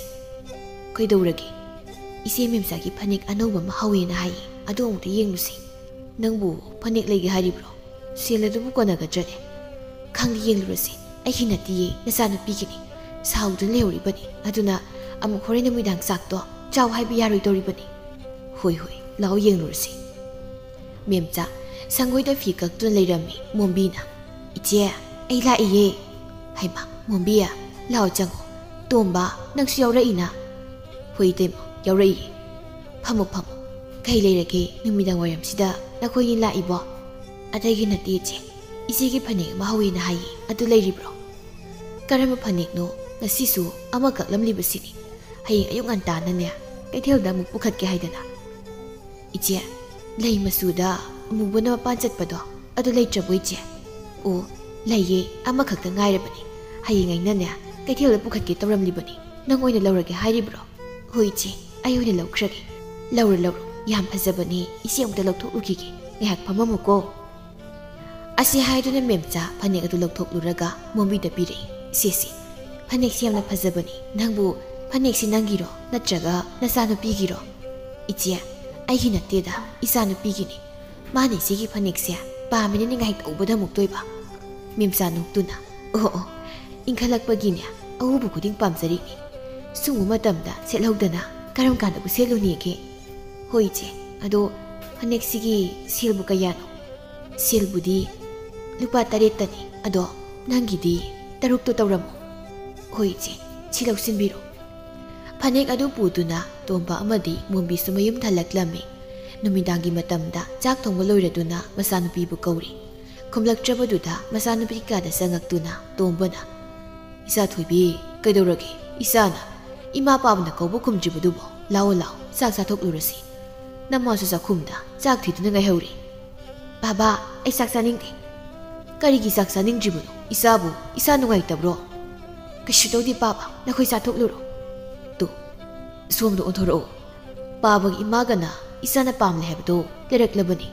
"ꯀꯩꯗꯧꯔꯒꯦ?" "ꯏꯆꯦ ꯃꯦꯝꯆꯥꯒꯤ ꯐꯅꯦꯛ ꯑꯅꯧꯕ ꯑꯃ ꯍꯧꯋꯦꯅ ꯍꯥꯏꯌꯦ, ꯑꯗꯨ ꯑꯃꯨꯛꯇ ꯌꯦꯡꯉꯨꯁꯤ꯫" "ꯅꯪꯕꯨ ꯐꯅꯦꯛ ꯂꯩꯒꯦ ꯍꯥꯏꯔꯤꯕ꯭ꯔꯣ? ꯁꯦꯜ ꯑꯗꯨꯕꯨ ꯀꯣꯟꯅꯒꯗ꯭ꯔꯅꯦ?" "ꯈꯪꯗꯦ, ꯌꯦꯡꯂꯨꯔꯁꯤ꯫ ꯑꯩꯒꯤ ꯅꯠꯇꯤꯌꯦ, ꯅꯆꯥꯅꯨꯄꯤꯒꯤꯅꯤ꯫ ꯁꯥꯎꯗꯨꯅ ꯂꯩꯍꯧꯔꯤꯕꯅꯤ꯫ ꯑꯗꯨꯅ ꯑꯃꯨꯛ ꯍꯣꯔꯦꯟ ꯅꯨꯃꯤꯗꯥꯡ ꯆꯥꯛꯇꯣ ꯆꯥꯎ ꯍꯥꯏꯕ ꯌꯥꯔꯣꯏꯗꯧꯔꯤꯕꯅꯤ꯫" "ꯍꯣꯏ, ꯍꯣꯏ, ꯂꯥꯛꯑꯣ ꯌꯦꯡꯂꯨꯔꯁꯤ꯫" ꯃꯦꯝꯆꯥ ꯁꯪꯒꯣꯏꯗ ꯐꯤ ꯀꯛꯇꯨꯅ ꯂꯩꯔꯝꯃꯤ ꯃꯣꯝꯕꯤꯅ꯫ "ꯏꯆꯦ, ꯑꯩ ꯂꯥꯛꯏꯌꯦ꯫" "ꯍꯩꯃꯥ, ꯃꯣꯝꯕꯤ, ꯂꯥꯛꯑꯣ ꯆꯪꯉꯣ꯫ ꯇꯣꯝꯕ, ꯅꯪꯁꯨ ꯌꯥꯎꯔꯛꯏꯅ?" "ꯍꯣꯏ ꯏꯇꯩꯃ, ꯌꯥꯎꯔꯛꯏꯌꯦ꯫ ꯐꯝꯃꯣ, ꯐꯝꯃꯣ꯫ ꯀꯩ ꯂꯩꯔꯒꯦ ꯅꯨꯃꯤꯗꯥꯡ ꯋꯥꯏꯔꯝꯁꯤꯗ ꯅꯈꯣꯏꯅꯤ ꯂꯥꯛꯏꯕꯣ?" "ꯑꯇꯩꯒꯤ ꯅꯠꯇꯦ ꯏꯆꯦ, ꯏꯆꯦꯒꯤ ꯐꯅꯦꯛ ꯑꯃ ꯍꯧꯋꯦꯅ ꯍꯥꯏꯌꯦ, ꯑꯗꯨ ꯂꯩꯔꯤꯕ꯭ꯔꯣ?" "ꯀꯔꯝꯕ ꯐꯅꯦꯛꯅꯣ? ꯉꯁꯤꯁꯨ ꯑꯃ ꯀꯛꯂꯝꯂꯤꯕꯁꯤꯅꯤ꯫ ꯍꯌꯦꯡ ꯑꯌꯨꯛ ꯉꯟꯇꯥꯅꯅꯦ ꯀꯩꯊꯦꯜꯗ ꯑꯃꯨꯛ ꯄꯨꯈꯠꯀꯦ ꯍꯥꯏꯗꯅ꯫" "ꯏꯆꯦ, ꯂꯩ ꯃꯆꯨꯗ ꯑꯃꯨꯕꯅ ꯃꯄꯥꯟ ꯆꯠꯄꯗꯣ, ꯑꯗꯨ ꯂꯩꯇ꯭ꯔꯕꯣ ꯏꯆꯦ?" "ꯑꯣ, ꯂꯩꯌꯦ, ꯑꯃꯈꯛꯇ ꯉꯥꯏꯔꯕꯅꯤ꯫ ꯍꯌꯦꯡ ꯑꯩꯅꯅꯦ ꯀꯩꯊꯦꯜꯗ ꯄꯨꯈꯠꯀꯦ ꯇꯧꯔꯝꯂꯤꯕꯅꯤ꯫ ꯅꯪ ꯑꯣꯏꯅ ꯂꯧꯔꯒꯦ ꯍꯥꯏꯔꯤꯕ꯭ꯔꯣ? ꯍꯣꯏ ꯏꯆꯦ, ꯑꯩ ꯑꯣꯏꯅ ꯂꯧꯈ꯭ꯔꯒꯦ꯫ ꯂꯧꯔꯣ, ꯂꯧꯔꯣ, ꯌꯥꯝ ꯐꯖꯕꯅꯤ꯫ ꯏꯆꯦ, ꯑꯃꯨꯛꯇ ꯂꯧꯊꯣꯛꯂꯨꯈꯤꯒꯦ꯫ ꯉꯥꯏꯍꯥꯛ ꯐꯝꯃꯝꯃꯨꯀꯣ꯫ ꯑꯁꯤ ꯍꯥꯏꯗꯨꯅ ꯃꯦꯝꯆꯥ ꯐꯅꯦꯛ ꯑꯗꯨ ꯂꯧꯊꯣꯛꯂꯨꯔꯒ ꯃꯣꯝꯕꯤꯗ ꯄꯤꯔꯛꯏ꯫ "ꯏꯆꯦꯁꯤ, ꯐꯅꯦꯛꯁꯤ ꯌꯥꯝꯅ ꯐꯖꯕꯅꯤ꯫ ꯅꯪꯕꯨ ꯐꯅꯦꯛꯁꯤ ꯅꯪꯒꯤꯔꯣ, ꯅꯠꯇ꯭ꯔꯒ ꯅꯆꯥꯅꯨꯄꯤꯒꯤꯔꯣ?" "ꯏꯆꯦ, ꯑꯩꯒꯤ ꯅꯠꯇꯦꯗ, ꯏꯆꯥꯅꯨꯄꯤꯒꯤꯅꯤ꯫ ꯃꯥꯅ ꯏꯆꯦꯒꯤ ꯐꯅꯦꯛꯁꯦ ꯄꯥꯝꯃꯤꯅꯦ, ꯅꯤꯡꯉꯥꯏ ꯇꯧꯕꯗ ꯑꯃꯨꯛꯇꯣꯏꯕ꯫" ꯃꯦꯝꯆꯥ ꯅꯣꯛꯇꯨꯅ, "ꯑꯣ, ꯑꯣ, ꯏꯟꯈꯠꯂꯛꯄꯒꯤꯅꯦ, ꯑꯎꯕ ꯈꯨꯗꯤꯡ ꯄꯥꯝꯖꯔꯤꯅꯤ꯫ ꯁꯨꯡꯕ ꯃꯇꯝꯗ ꯁꯦꯠꯍꯧꯗꯅ ꯀꯔꯝ ꯀꯥꯟꯗꯕꯨ ꯁꯦꯠꯂꯨꯅꯦꯒꯦ?" "ꯍꯣꯏ ꯏꯆꯦ, ꯑꯗꯣ ꯐꯅꯦꯛꯁꯤꯒꯤ ꯁꯦꯜꯕꯨ ꯀꯌꯥꯅꯣ?" "ꯁꯦꯜꯕꯨꯗꯤ ꯂꯨꯄꯥ ꯇꯔꯦꯠꯇꯅꯤ, ꯑꯗꯣ ꯅꯪꯒꯤꯗꯤ ꯇꯔꯨꯛꯇꯣ ꯇꯧꯔꯝꯃꯣ꯫" "ꯍꯣꯏ ꯏꯆꯦ, ꯁꯤ ꯂꯧꯁꯤꯟꯕꯤꯔꯣ꯫" ꯐꯅꯦꯛ ꯑꯗꯨ ꯄꯨꯗꯨꯅ ꯇꯣꯝꯕ ꯑꯃꯗꯤ ꯃꯣꯝꯕꯤꯁꯨ ꯃꯌꯨꯝ ꯍꯜꯂꯛꯂꯝꯃꯤ꯫ ꯅꯨꯃꯤꯗꯥꯡꯒꯤ ꯃꯇꯝꯗ ꯆꯥꯛ ꯊꯣꯡꯕ ꯂꯣꯏꯔꯗꯨꯅ ꯃꯆꯥꯅꯨꯄꯤꯕꯨ ꯀꯧꯔꯤ꯫ ꯈꯨꯝꯂꯛꯇ꯭ꯔꯕꯗꯨꯗ ꯃꯆꯥꯅꯨꯄꯤ ꯀꯥꯗ ꯆꯪꯉꯛꯇꯨꯅ ꯇꯣꯝꯕꯅ, "ꯏꯆꯥ ꯊꯣꯏꯕꯤ, ꯀꯩꯗꯧꯔꯒꯦ? ꯏꯆꯥꯅ ꯏꯃꯥ ꯄꯥꯕꯅ ꯀꯧꯕ ꯈꯨꯝꯗ꯭ꯔꯤꯕꯗꯨꯕꯨ? ꯂꯥꯛꯑꯣ, ꯂꯥꯛꯑꯣ, ꯆꯥꯛ ꯆꯥꯊꯣꯛꯂꯨꯔꯁꯤ꯫ ꯅꯃꯥꯁꯨ ꯆꯥꯛꯈꯨꯝꯗ ꯆꯥꯛ ꯊꯤꯗꯨꯅ ꯉꯥꯏꯍꯧꯔꯤ꯫" "ꯕꯥꯕꯥ, ꯑꯩ ꯆꯥꯛ ꯆꯥꯅꯤꯡꯗꯦ꯫" "ꯀꯔꯤꯒꯤ ꯆꯥꯛ ꯆꯥꯅꯤꯡꯗ꯭ꯔꯤꯕꯅꯣ? ꯏꯆꯥꯕꯨ, ꯏꯆꯥ ꯅꯨꯡꯉꯥꯏꯇꯕ꯭ꯔꯣ?" "ꯀꯩꯁꯨ ꯇꯧꯗꯦ ꯄꯥꯕ, ꯅꯈꯣꯏ ꯆꯥꯊꯣꯛꯂꯨꯔꯣ꯫ ꯇꯨ, ꯁꯣꯝꯗ ꯑꯣꯟꯊꯣꯔꯛꯑꯣ꯫ ꯄꯥꯕꯒꯤ ꯏꯃꯥꯒꯅ ꯏꯆꯥꯅ ꯄꯥꯝꯂꯦ ꯍꯥꯏꯕꯗꯣ ꯂꯩꯔꯛꯂꯕꯅꯤ꯫"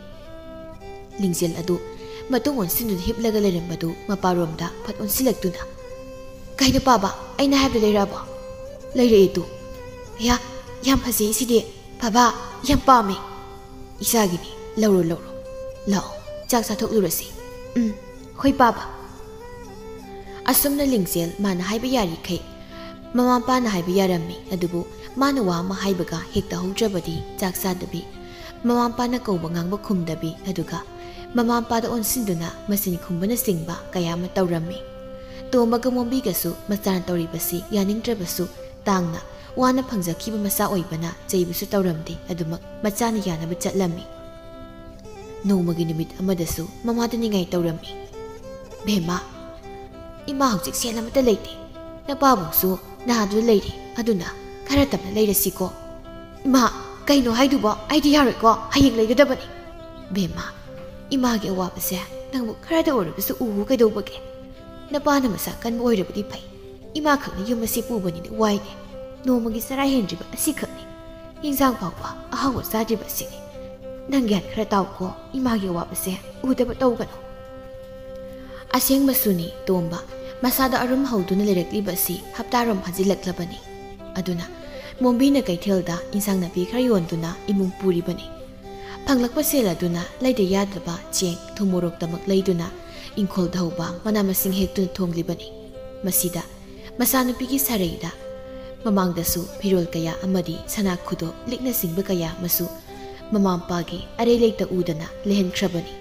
ꯂꯤꯡꯖꯦꯜ ꯑꯗꯨ ꯃꯇꯨꯡ ꯑꯣꯟꯁꯤꯟꯗꯨꯅ ꯍꯤꯞꯂꯒ ꯂꯩꯔꯝꯕꯗꯨ ꯃꯄꯥꯔꯣꯝꯗ ꯐꯠ ꯑꯣꯟꯁꯤꯜꯂꯛꯇꯨꯅ, "ꯀꯩꯅꯣ ꯄꯥꯕ, ꯑꯩꯅ ꯍꯥꯏꯕꯗꯣ ꯂꯩꯔꯛꯑꯕꯣ?" "ꯂꯩꯔꯛꯑꯦ ꯇꯨ꯫" "ꯑꯌꯥ, ꯌꯥꯝ ꯐꯖꯩ ꯁꯤꯗꯤ꯫ ꯕꯥꯕꯥ, ꯌꯥꯝ ꯄꯥꯝꯃꯦ꯫" "ꯏꯆꯥꯒꯤꯅꯤ, ꯂꯧꯔꯣ, ꯂꯧꯔꯣ꯫ ꯂꯥꯛꯑꯣ, ꯆꯥꯛ ꯆꯥꯊꯣꯛꯂꯨꯔꯁꯤ꯫" "ꯎꯝ, ꯍꯣꯏ ꯄꯥꯕ꯫" ꯑꯁꯨꯝꯅ ꯂꯤꯡꯖꯦꯜ ꯃꯥꯅ ꯍꯥꯏꯕ ꯌꯥꯔꯤꯈꯩ ꯃꯃꯥ ꯃꯄꯥꯅ ꯍꯥꯏꯕ ꯌꯥꯔꯝꯃꯤ, ꯑꯗꯨꯕꯨ ꯃꯥꯅ ꯋꯥ ꯑꯃ ꯍꯥꯏꯕꯒ ꯍꯦꯛꯇ ꯍꯧꯗ꯭ꯔꯕꯗꯤ ꯆꯥꯛ ꯆꯥꯗꯕꯤ, ꯃꯃꯥ ꯃꯄꯥꯅ ꯀꯧꯕ ꯉꯥꯡꯕ ꯈꯨꯝꯗꯕꯤ, ꯑꯗꯨꯒ ꯃꯃꯥ ꯃꯄꯥꯗ ꯑꯣꯟꯁꯤꯟꯗꯨꯅ ꯃꯆꯤꯟ ꯈꯨꯝꯕꯅꯆꯤꯡꯕ ꯀꯌꯥ ꯑꯃ ꯇꯧꯔꯝꯃꯤ꯫ ꯇꯣꯝꯕꯒ ꯃꯣꯝꯕꯤꯒꯁꯨ ꯃꯆꯥꯅ ꯇꯧꯔꯤꯕꯁꯤ ꯌꯥꯅꯤꯡꯗ꯭ꯔꯕꯁꯨ, ꯇꯥꯡꯅ ꯋꯥꯅ ꯐꯪꯖꯈꯤꯕ ꯃꯆꯥ ꯑꯣꯏꯕꯅ ꯆꯩꯕꯁꯨ ꯇꯧꯔꯝꯗꯦ, ꯑꯗꯨꯃꯛ ꯃꯆꯥꯅ ꯌꯥꯅꯕ ꯆꯠꯂꯝꯃꯤ꯫ ꯅꯣꯡꯃꯒꯤ ꯅꯨꯃꯤꯠ ꯑꯃꯗꯁꯨ ꯃꯃꯥꯗ ꯅꯤꯡꯉꯥꯏ ꯇꯧꯔꯝꯃꯤ꯫ "ꯕꯦꯝꯃ, ꯏꯃꯥ ꯍꯧꯖꯤꯛ ꯁꯦꯜ ꯑꯃꯠꯇ ꯂꯩꯇꯦ꯫ ꯅꯄꯥꯕꯨꯡꯁꯨ ꯅꯥꯗꯨꯅ ꯂꯩꯔꯤ, ꯑꯗꯨꯅ ꯈꯔ ꯇꯞꯅ ꯂꯩꯔꯁꯤꯀꯣ꯫" "ꯏꯃꯥ, ꯀꯩꯅꯣ ꯍꯥꯏꯗꯨꯕꯣ? ꯑꯩꯗꯤ ꯌꯥꯔꯣꯏꯀꯣ, ꯍꯌꯦꯡ ꯂꯩꯒꯗꯕꯅꯤ꯫" "ꯕꯦꯝꯃ, ꯏꯃꯥꯒꯤ ꯑꯋꯥꯕꯁꯦ ꯅꯪꯕꯨ ꯈꯔꯗ ꯑꯣꯏꯔꯕꯁꯨ ꯎꯕꯨ ꯀꯩꯗꯧꯕꯒꯦ? ꯅꯄꯥꯅ ꯃꯁꯥ ꯀꯟꯕ ꯑꯣꯏꯔꯕꯗꯤ ꯐꯩ, ꯏꯃꯥꯈꯛꯅ ꯌꯨꯝ ꯑꯁꯤ ꯄꯨꯕꯅꯤꯅ ꯋꯥꯏꯅꯦ꯫ ꯅꯣꯡꯃꯒꯤ ꯆꯔꯥ ꯍꯦꯟꯗ꯭ꯔꯤꯕ ꯑꯁꯤꯈꯛꯅꯤ꯫ ꯏꯟꯖꯥꯡ ꯐꯥꯎꯕ ꯑꯍꯥꯎꯕ ꯆꯥꯗ꯭ꯔꯤꯕ ꯑꯁꯤꯅꯤ꯫ ꯅꯪ ꯒ꯭ꯌꯥꯟ ꯈꯔ ꯇꯥꯎꯀꯣ, ꯏꯃꯥꯒꯤ ꯑꯋꯥꯕꯁꯦ ꯎꯗꯕ ꯇꯧꯒꯅꯨ꯫ ꯑꯁꯦꯡꯕꯁꯨꯅꯤ ꯇꯣꯝꯕ, ꯃꯁꯥꯗ ꯑꯔꯨꯝ ꯍꯧꯗꯨꯅ ꯂꯩꯔꯛꯂꯤꯕ ꯑꯁꯤ ꯍꯞꯇꯥꯔꯣꯝ ꯐꯥꯖꯤꯜꯂꯛꯂꯕꯅꯤ꯫ ꯑꯗꯨꯅ ꯃꯣꯝꯕꯤꯅ ꯀꯩꯊꯦꯜꯗ ꯏꯟꯁꯥꯡ ꯅꯥꯄꯤ ꯈꯔ ꯌꯣꯟꯗꯨꯅ ꯏꯃꯨꯡ ꯄꯨꯔꯤꯕꯅꯤ꯫ ꯐꯪꯂꯛꯄ ꯁꯦꯜ ꯑꯗꯨꯅ ꯂꯩꯗ ꯌꯥꯗꯕ ꯆꯦꯡ, ꯊꯨꯝ, ꯃꯣꯔꯣꯛꯇꯃꯛ ꯂꯩꯗꯨꯅ ꯏꯪꯈꯣꯜꯗ ꯍꯧꯕ ꯃꯅꯥ ꯃꯁꯤꯡ ꯍꯦꯛꯇꯨꯅ ꯊꯣꯡꯂꯤꯕꯅꯤ꯫ ꯃꯁꯤꯗ ꯃꯆꯥꯅꯨꯄꯤꯒꯤ ꯁꯥꯔꯩꯗ ꯃꯃꯥꯡꯗꯁꯨ ꯐꯤꯔꯣꯜ ꯀꯌꯥ ꯑꯃꯗꯤ ꯁꯅꯥ ꯈꯨꯗꯣꯞ ꯂꯤꯛꯅꯆꯤꯡꯕ ꯀꯌꯥ ꯑꯃꯁꯨ ꯃꯃꯥ ꯃꯄꯥꯒꯤ ꯑꯔꯩ ꯂꯩꯇ ꯎꯗꯅ ꯂꯩꯍꯟꯈ꯭ꯔꯕꯅꯤ꯫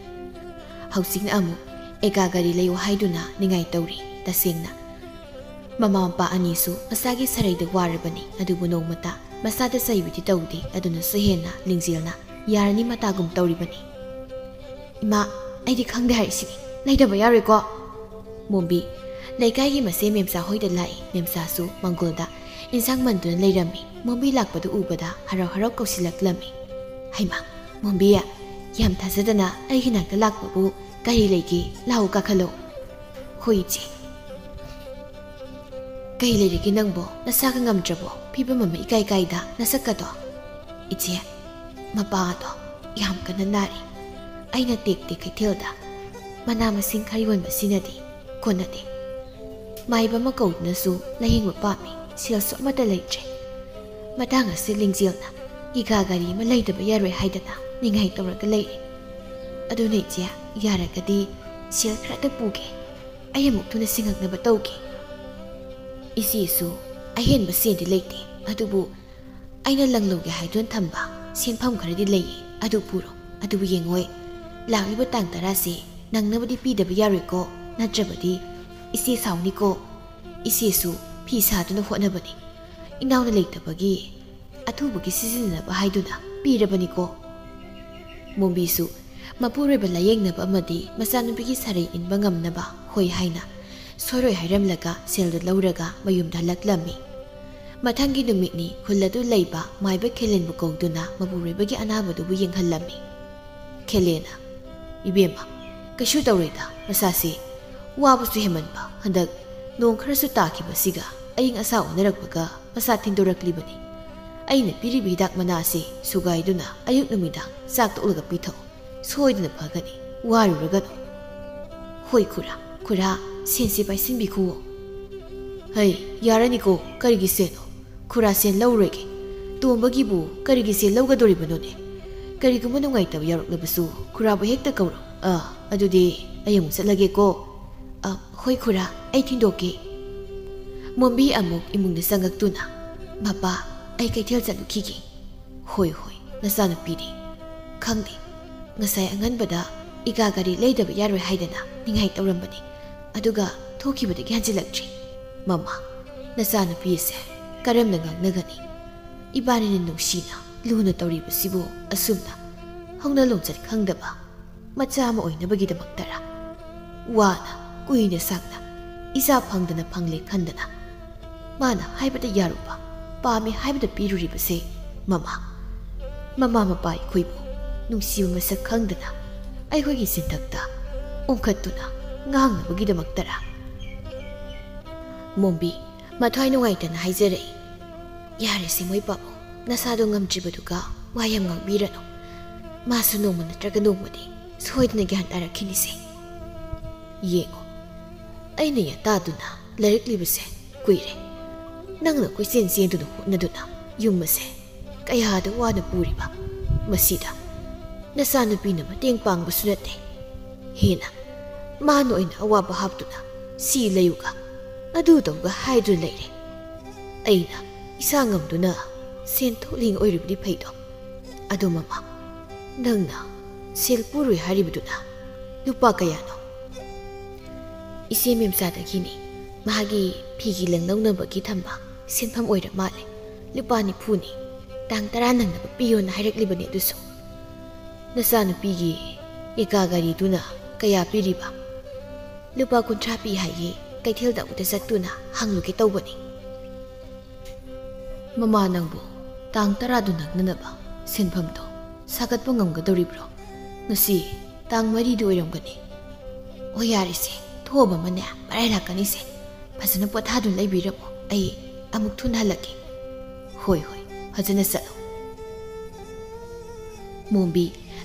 ꯍꯧꯖꯤꯛꯅ ꯑꯃꯨꯛ ꯑꯦꯒꯥ ꯒꯥꯔꯤ ꯂꯩꯌꯨ ꯍꯥꯏꯗꯨꯅ ꯅꯤꯡꯉꯥꯏ ꯇꯧꯔꯤ꯫ ꯇꯁꯦꯡꯅ ꯃꯃꯥ ꯃꯄꯥ ꯑꯅꯤꯁꯨ ꯃꯁꯥꯒꯤ ꯁꯥꯔꯩꯗ ꯋꯥꯔꯕꯅꯤ, ꯑꯗꯨꯕꯨ ꯅꯣꯡꯃꯇ ꯃꯆꯥꯗ ꯆꯩꯕꯗꯤ ꯇꯧꯗꯦ꯫ ꯑꯗꯨꯅꯁꯨ ꯍꯦꯟꯅ ꯂꯤꯡꯖꯦꯜꯅ ꯌꯥꯔꯅꯤ ꯃꯇꯥꯒꯨꯝ ꯇꯧꯔꯤꯕꯅꯤ꯫ "ꯏꯃꯥ, ꯑꯩꯗꯤ ꯈꯪꯗꯦ ꯍꯥꯏꯔꯤꯁꯤꯅꯤ, ꯂꯩꯇꯕ ꯌꯥꯔꯣꯏꯀꯣ꯫" ꯃꯣꯝꯕꯤ ꯂꯩꯀꯥꯏꯒꯤ ꯃꯆꯦ ꯃꯦꯝꯆꯥ ꯍꯣꯏꯗ ꯂꯥꯛꯏ꯫ ꯃꯦꯝꯆꯥꯁꯨ ꯃꯪꯒꯣꯜꯗ ꯏꯟꯁꯥꯡ ꯃꯟꯗꯨꯅ ꯂꯩꯔꯝꯃꯤ꯫ ꯃꯣꯝꯕꯤ ꯂꯥꯛꯄꯗꯨ ꯎꯕꯗ ꯍꯔꯥꯎ ꯍꯔꯥꯎ ꯀꯧꯁꯤꯜꯂꯛꯂꯝꯃꯤ꯫ "ꯍꯩꯃꯥ, ꯃꯣꯝꯕꯤ, ꯌꯥꯝ ꯊꯥꯖꯗꯅ ꯑꯩꯒꯤ ꯅꯥꯛꯇ ꯂꯥꯛꯄꯕꯨ ꯀꯔꯤ ꯂꯩꯒꯦ? ꯂꯥꯛꯎ, ꯀꯥꯈꯠꯂꯣ꯫" "ꯍꯣꯏ, ꯏꯆꯦ꯫" "ꯀꯩ ꯂꯩꯔꯒꯦ ꯅꯪꯕꯣ? ꯅꯁꯥꯒ ꯉꯝꯗ꯭ꯔꯕꯣ? ꯐꯤꯕꯝ ꯑꯃ ꯏꯀꯥꯏ ꯀꯥꯏꯗ ꯅꯁꯛꯀꯗꯣ?" "ꯏꯆꯦ, ꯃꯄꯥꯗꯣ ꯌꯥꯝ ꯀꯟꯅ ꯅꯥꯔꯤ꯫ ꯑꯩꯅ ꯇꯦꯛ ꯇꯦꯛ ꯀꯩꯊꯦꯜꯗ ꯃꯅꯥ ꯃꯁꯤꯡ ꯈꯔ ꯌꯣꯟꯕꯁꯤꯅꯗꯤ ꯀꯣꯟꯅꯗꯦ꯫ ꯃꯥꯏꯕ ꯑꯃ ꯀꯧꯗꯨꯅꯁꯨ ꯂꯥꯌꯦꯡꯕ ꯄꯥꯝꯃꯤ, ꯁꯦꯜꯁꯨ ꯑꯃꯠꯇ ꯂꯩꯇ꯭ꯔꯦ꯫ ꯃꯇꯥꯡ ꯑꯁꯤ ꯂꯤꯡꯖꯦꯜꯅ ꯏꯒꯥ ꯒꯥꯔꯤ ꯑꯃ ꯂꯩꯗꯕ ꯌꯥꯔꯣꯏ ꯍꯥꯏꯗꯅ ꯅꯤꯡꯉꯥꯏ ꯇꯧꯔꯒ ꯂꯩꯔꯦ꯫ ꯑꯗꯨꯅ ꯏꯆꯦ, ꯌꯥꯔꯒꯗꯤ ꯁꯦꯜ ꯈꯔꯇ ꯄꯨꯒꯦ꯫ ꯑꯩ ꯑꯃꯨꯛ ꯊꯨꯅ ꯁꯤꯡꯉꯛꯅꯕ ꯇꯧꯒꯦ꯫" "ꯏꯆꯦꯁꯨ ꯑꯍꯦꯟꯕ ꯁꯦꯟꯗꯤ ꯂꯩꯇꯦ, ꯑꯗꯨꯕꯨ ꯑꯩꯅ ꯂꯪ ꯂꯧꯒꯦ ꯍꯥꯏꯗꯨꯅ ꯊꯝꯕ ꯁꯦꯟꯐꯝ ꯈꯔꯗꯤ ꯂꯩꯌꯦ, ꯑꯗꯨ ꯄꯨꯔꯣ꯫ ꯑꯗꯨꯕꯨ ꯌꯦꯡꯉꯣꯏ, ꯂꯥꯛꯂꯤꯕ ꯇꯥꯡ ꯇꯔꯥꯁꯦ ꯅꯪꯅꯕꯗꯤ ꯄꯤꯗꯕ ꯌꯥꯔꯣꯏꯀꯣ, ꯅꯠꯇ꯭ꯔꯕꯗꯤ ꯏꯆꯦ ꯁꯥꯎꯅꯤꯀꯣ꯫ ꯏꯆꯦꯁꯨ ꯐꯤ ꯁꯥꯗꯨꯅ ꯍꯣꯠꯅꯕꯅꯤ, ꯏꯅꯥꯎꯅ ꯂꯩꯇꯕꯒꯤ ꯑꯊꯨꯕꯒꯤ ꯁꯤꯖꯤꯟꯅꯅꯕ ꯍꯥꯏꯗꯨꯅ ꯄꯤꯔꯕꯅꯤꯀꯣ꯫" ꯃꯣꯝꯕꯤꯁꯨ ꯃꯄꯨꯔꯣꯏꯕ ꯂꯥꯌꯦꯡꯅꯕ ꯑꯃꯗꯤ ꯃꯆꯥꯅꯨꯄꯤꯒꯤ ꯁꯥꯔꯩ ꯏꯟꯕ ꯉꯝꯅꯕ ꯍꯣꯏ ꯍꯥꯏꯅ ꯁꯣꯏꯔꯣꯏ ꯍꯥꯏꯔꯝꯂꯒ ꯁꯦꯜꯗꯨ ꯂꯧꯔꯒ ꯃꯌꯨꯝꯗ ꯍꯜꯂꯛꯂꯝꯃꯤ꯫ ꯃꯊꯪꯒꯤ ꯅꯨꯃꯤꯠꯅꯤ꯫ ꯈꯨꯜ ꯑꯗꯨ ꯂꯩꯕ ꯃꯥꯏꯕ ꯈꯦꯂꯦꯟꯕꯨ ꯀꯧꯗꯨꯅ ꯃꯄꯨꯔꯣꯏꯕꯒꯤ ꯑꯅꯥꯕꯗꯨꯕꯨ ꯌꯦꯡꯍꯜꯂꯝꯃꯤ꯫ ꯈꯦꯂꯦꯟꯅ, "ꯏꯕꯦꯝꯃ, ꯀꯩꯁꯨ ꯇꯧꯔꯣꯏꯗ, ꯃꯁꯥꯁꯤ ꯋꯥꯕꯁꯨ ꯍꯦꯟꯃꯟꯕ, ꯍꯟꯗꯛ ꯅꯣꯡ ꯈꯔꯁꯨ ꯇꯥꯈꯤꯕꯁꯤꯒ ꯑꯏꯪ ꯑꯁꯥ ꯑꯣꯟꯅꯔꯛꯄꯒ ꯃꯁꯥ ꯊꯤꯟꯗꯣꯔꯛꯂꯤꯕꯅꯤ꯫ ꯑꯩꯅ ꯄꯤꯔꯤꯕ ꯍꯤꯗꯥꯛ ꯃꯅꯥ ꯑꯁꯤ ꯁꯨꯒꯥꯏꯗꯨꯅ ꯑꯌꯨꯛ ꯅꯨꯃꯤꯗꯥꯡ ꯆꯥꯛ ꯇꯣꯛꯂꯒ ꯄꯤꯊꯛꯎ꯫ ꯁꯣꯏꯗꯅ ꯐꯒꯅꯤ꯫ ꯋꯥꯔꯨꯔꯒꯅꯨ꯫ ꯍꯣꯏ ꯈꯨꯔꯥ, ꯈꯨꯔꯥ, ꯁꯦꯟꯁꯤ ꯄꯥꯏꯁꯤꯟꯕꯤꯈꯨꯋꯣ꯫ ꯍꯩ, ꯌꯥꯔꯅꯤꯀꯣ, ꯀꯔꯤꯒꯤ ꯁꯦꯟꯅꯣ? ꯈꯨꯔꯥ ꯁꯦꯟ ꯂꯧꯔꯣꯏꯒꯦ꯫ ꯇꯣꯝꯕꯒꯤꯕꯨ ꯀꯔꯤꯒꯤ ꯁꯦꯟ ꯂꯧꯒꯗꯣꯔꯤꯕꯅꯣꯅꯦ? ꯀꯔꯤꯒꯨꯝꯕ ꯅꯨꯡꯉꯥꯏꯇꯕ ꯌꯥꯎꯔꯛꯂꯕꯁꯨ ꯈꯨꯔꯥꯕꯨ ꯍꯦꯛꯇ ꯀꯧꯔꯣ꯫ ꯑꯥ, ꯑꯗꯨꯗꯤ ꯑꯩ ꯑꯃꯨꯛ ꯆꯠꯂꯒꯦꯀꯣ꯫ ꯑ, ꯍꯣꯏ ꯈꯨꯔꯥ, ꯑꯩ ꯊꯤꯟꯗꯣꯛꯀꯦ꯫ ꯃꯣꯝꯕꯤ ꯑꯃꯨꯛ ꯏꯃꯨꯡꯗ ꯆꯪꯉꯛꯇꯨꯅ, "ꯃꯄꯥ, ꯑꯩ ꯀꯩꯊꯦꯜ ꯆꯠꯂꯨꯈꯤꯒꯦ"꯫ "ꯍꯣꯏ, ꯍꯣꯏ, ꯅꯆꯥꯅꯨꯄꯤꯗꯤ?" "ꯈꯪꯗꯦ, ꯉꯁꯥꯏ ꯑꯉꯟꯕꯗ ꯏꯒꯥ ꯒꯥꯔꯤ ꯂꯩꯗꯕ ꯌꯥꯔꯣꯏ ꯍꯥꯏꯗꯅ ꯅꯤꯡꯉꯥꯏ ꯇꯧꯔꯝꯕꯅꯤ, ꯑꯗꯨꯒ ꯊꯣꯛꯈꯤꯕꯗꯒꯤ ꯍꯟꯖꯤꯜꯂꯛꯇ꯭ꯔꯤ"꯫ "ꯃꯃꯥ, ꯅꯆꯥꯅꯨꯄꯤ ꯑꯁꯦ ꯀꯔꯝꯅ ꯉꯥꯡꯅꯒꯅꯤ? ꯏꯕꯥꯅꯤꯅ ꯅꯨꯡꯁꯤꯅ ꯂꯨꯅ ꯇꯧꯔꯤꯕꯁꯤꯕꯨ ꯑꯁꯨꯝꯅ ꯍꯧꯅ ꯂꯣꯟꯆꯠ ꯈꯪꯗꯕ ꯃꯆꯥ ꯑꯃ ꯑꯣꯏꯅꯕꯒꯤꯗꯃꯛꯇꯔꯥ? ꯋꯥꯅ, ꯀꯨꯏꯅ ꯁꯥꯡꯅ ꯏꯆꯥ ꯐꯪꯗꯅ ꯐꯪꯂꯦ ꯈꯟꯗꯅ ꯃꯥꯅ ꯍꯥꯏꯕꯗ ꯌꯥꯔꯨꯕ, ꯄꯥꯝꯃꯦ ꯍꯥꯏꯕꯗ ꯄꯤꯔꯨꯔꯤꯕꯁꯦ, ꯃꯃꯥ, ꯃꯃꯥ ꯃꯄꯥ ꯑꯩꯈꯣꯏꯕꯨ ꯅꯨꯡꯁꯤꯕ ꯃꯁꯛ ꯈꯪꯗꯅ ꯑꯩꯈꯣꯏꯒꯤ ꯆꯤꯟꯊꯛꯇ ꯑꯣꯟꯈꯠꯇꯨꯅ ꯉꯥꯡꯅꯕꯒꯤꯗꯃꯛꯇꯔꯥ?" ꯃꯣꯝꯕꯤ, ꯃꯊ꯭ꯋꯥꯏ ꯅꯨꯡꯉꯥꯏꯇꯅ ꯍꯥꯏꯖꯔꯛꯏ꯫ "ꯌꯥꯔꯦꯁꯦ ꯃꯣꯏ ꯄꯥꯕꯨꯡ, ꯅꯁꯥꯗꯣ ꯉꯝꯗ꯭ꯔꯤꯕꯗꯨꯒ ꯋꯥ ꯌꯥꯝ ꯉꯥꯡꯕꯤꯔꯅꯨ꯫ ꯃꯥꯁꯨ ꯅꯣꯡꯃ ꯅꯠꯇ꯭ꯔꯒ ꯅꯣꯡꯃꯗꯤ ꯁꯣꯏꯗꯅ ꯒ꯭ꯌꯥꯟ ꯇꯥꯔꯛꯈꯤꯅꯤꯁꯦ꯫ ꯌꯦꯡꯉꯣ, ꯑꯩꯅ ꯌꯥꯇꯥꯗꯨꯅ ꯂꯥꯏꯔꯤꯛ ꯂꯤꯕꯁꯦ ꯀꯨꯏꯔꯦ꯫ ꯅꯪꯅ ꯀꯣꯏꯆꯦꯟ ꯆꯦꯟꯗꯨꯅ ꯍꯣꯠꯅꯗꯨꯅ ꯌꯨꯝ ꯑꯁꯦ ꯀꯌꯥꯗ ꯋꯥꯅ ꯄꯨꯔꯤꯕ꯫ ꯃꯁꯤꯗ ꯅꯆꯥꯅꯨꯄꯤꯅ ꯃꯇꯦꯡ ꯄꯥꯡꯕꯁꯨ ꯅꯠꯇꯦ꯫ ꯍꯦꯟꯅ ꯃꯥꯅ ꯑꯣꯏꯅ ꯑꯋꯥꯕ ꯍꯥꯞꯇꯨꯅ ꯁꯤ ꯂꯩꯌꯨꯒ ꯑꯗꯨ ꯇꯧꯒ ꯍꯥꯏꯗꯨꯅ ꯂꯩꯔꯦ꯫ ꯑꯩꯅ ꯏꯁꯥ ꯉꯝꯗꯨꯅ ꯁꯦꯟ ꯊꯣꯛꯂꯤꯉꯩ ꯑꯣꯏꯔꯕꯗꯤ ꯐꯩꯗꯣ꯫ ꯑꯗꯣ ꯃꯃꯥ, ꯅꯪꯅ ꯁꯦꯜ ꯄꯨꯔꯣꯏ ꯍꯥꯏꯔꯤꯕꯗꯨꯅ ꯂꯨꯄꯥ ꯀꯌꯥꯅꯣ?" "ꯏꯆꯦ ꯃꯦꯝꯆꯥꯗꯒꯤꯅꯤ꯫ ꯃꯥꯒꯤ ꯐꯤꯒꯤ ꯂꯪ ꯂꯧꯅꯕꯒꯤ ꯊꯝꯕ ꯁꯦꯟꯐꯝ ꯑꯣꯏꯔ ꯃꯥꯜꯂꯦ꯫ ꯂꯨꯄꯥ ꯅꯤꯐꯨꯅꯤ꯫ ꯇꯥꯡ ꯇꯔꯥ ꯅꯪꯅꯕ ꯄꯤꯌꯣꯅ ꯍꯥꯏꯔꯛꯂꯤꯕꯅꯦ ꯑꯗꯨꯁꯨ꯫ ꯅꯆꯥꯅꯨꯄꯤꯒꯤ ꯏꯀꯥ ꯒꯥꯔꯤꯗꯨꯅ ꯀꯌꯥ ꯄꯤꯔꯤꯕ?" "ꯂꯨꯄꯥ ꯀꯨꯟꯊ꯭ꯔꯥ ꯄꯤ ꯍꯥꯏꯌꯦ꯫ ꯀꯩꯊꯦꯜꯗ ꯑꯃꯨꯛꯇ ꯆꯠꯇꯨꯅ ꯍꯪꯂꯨꯒꯦ ꯇꯧꯕꯅꯤ"꯫ "ꯃꯃꯥ, ꯅꯪꯕꯨ ꯇꯥꯡ ꯇꯔꯥꯗꯨ ꯅꯪꯅꯅꯕ ꯁꯦꯟꯐꯝꯗꯣ ꯁꯥꯒꯠꯄ ꯉꯝꯒꯗꯧꯔꯤꯕ꯭ꯔꯣ? ꯉꯁꯤ ꯇꯥꯡ ꯃꯔꯤꯗꯤ ꯑꯣꯏꯔꯝꯒꯅꯤ"꯫ "ꯑꯣ, ꯌꯥꯔꯦꯁꯦ, ꯊꯣꯛꯑꯕ ꯑꯃꯅꯦ ꯃꯔꯥꯏ ꯂꯥꯛꯀꯅꯤꯁꯦ꯫ ꯐꯖꯅ ꯄꯣꯊꯥꯗꯨꯅ ꯂꯩꯕꯤꯔꯝꯃꯣ꯫ ꯑꯩ ꯑꯃꯨꯛ ꯊꯨꯅ ꯍꯜꯂꯛꯀꯦ꯫ "ꯍꯣꯏ, ꯍꯣꯏ, ꯐꯖꯅ ꯆꯠꯂꯣ꯫" ꯃꯣꯝꯕꯤ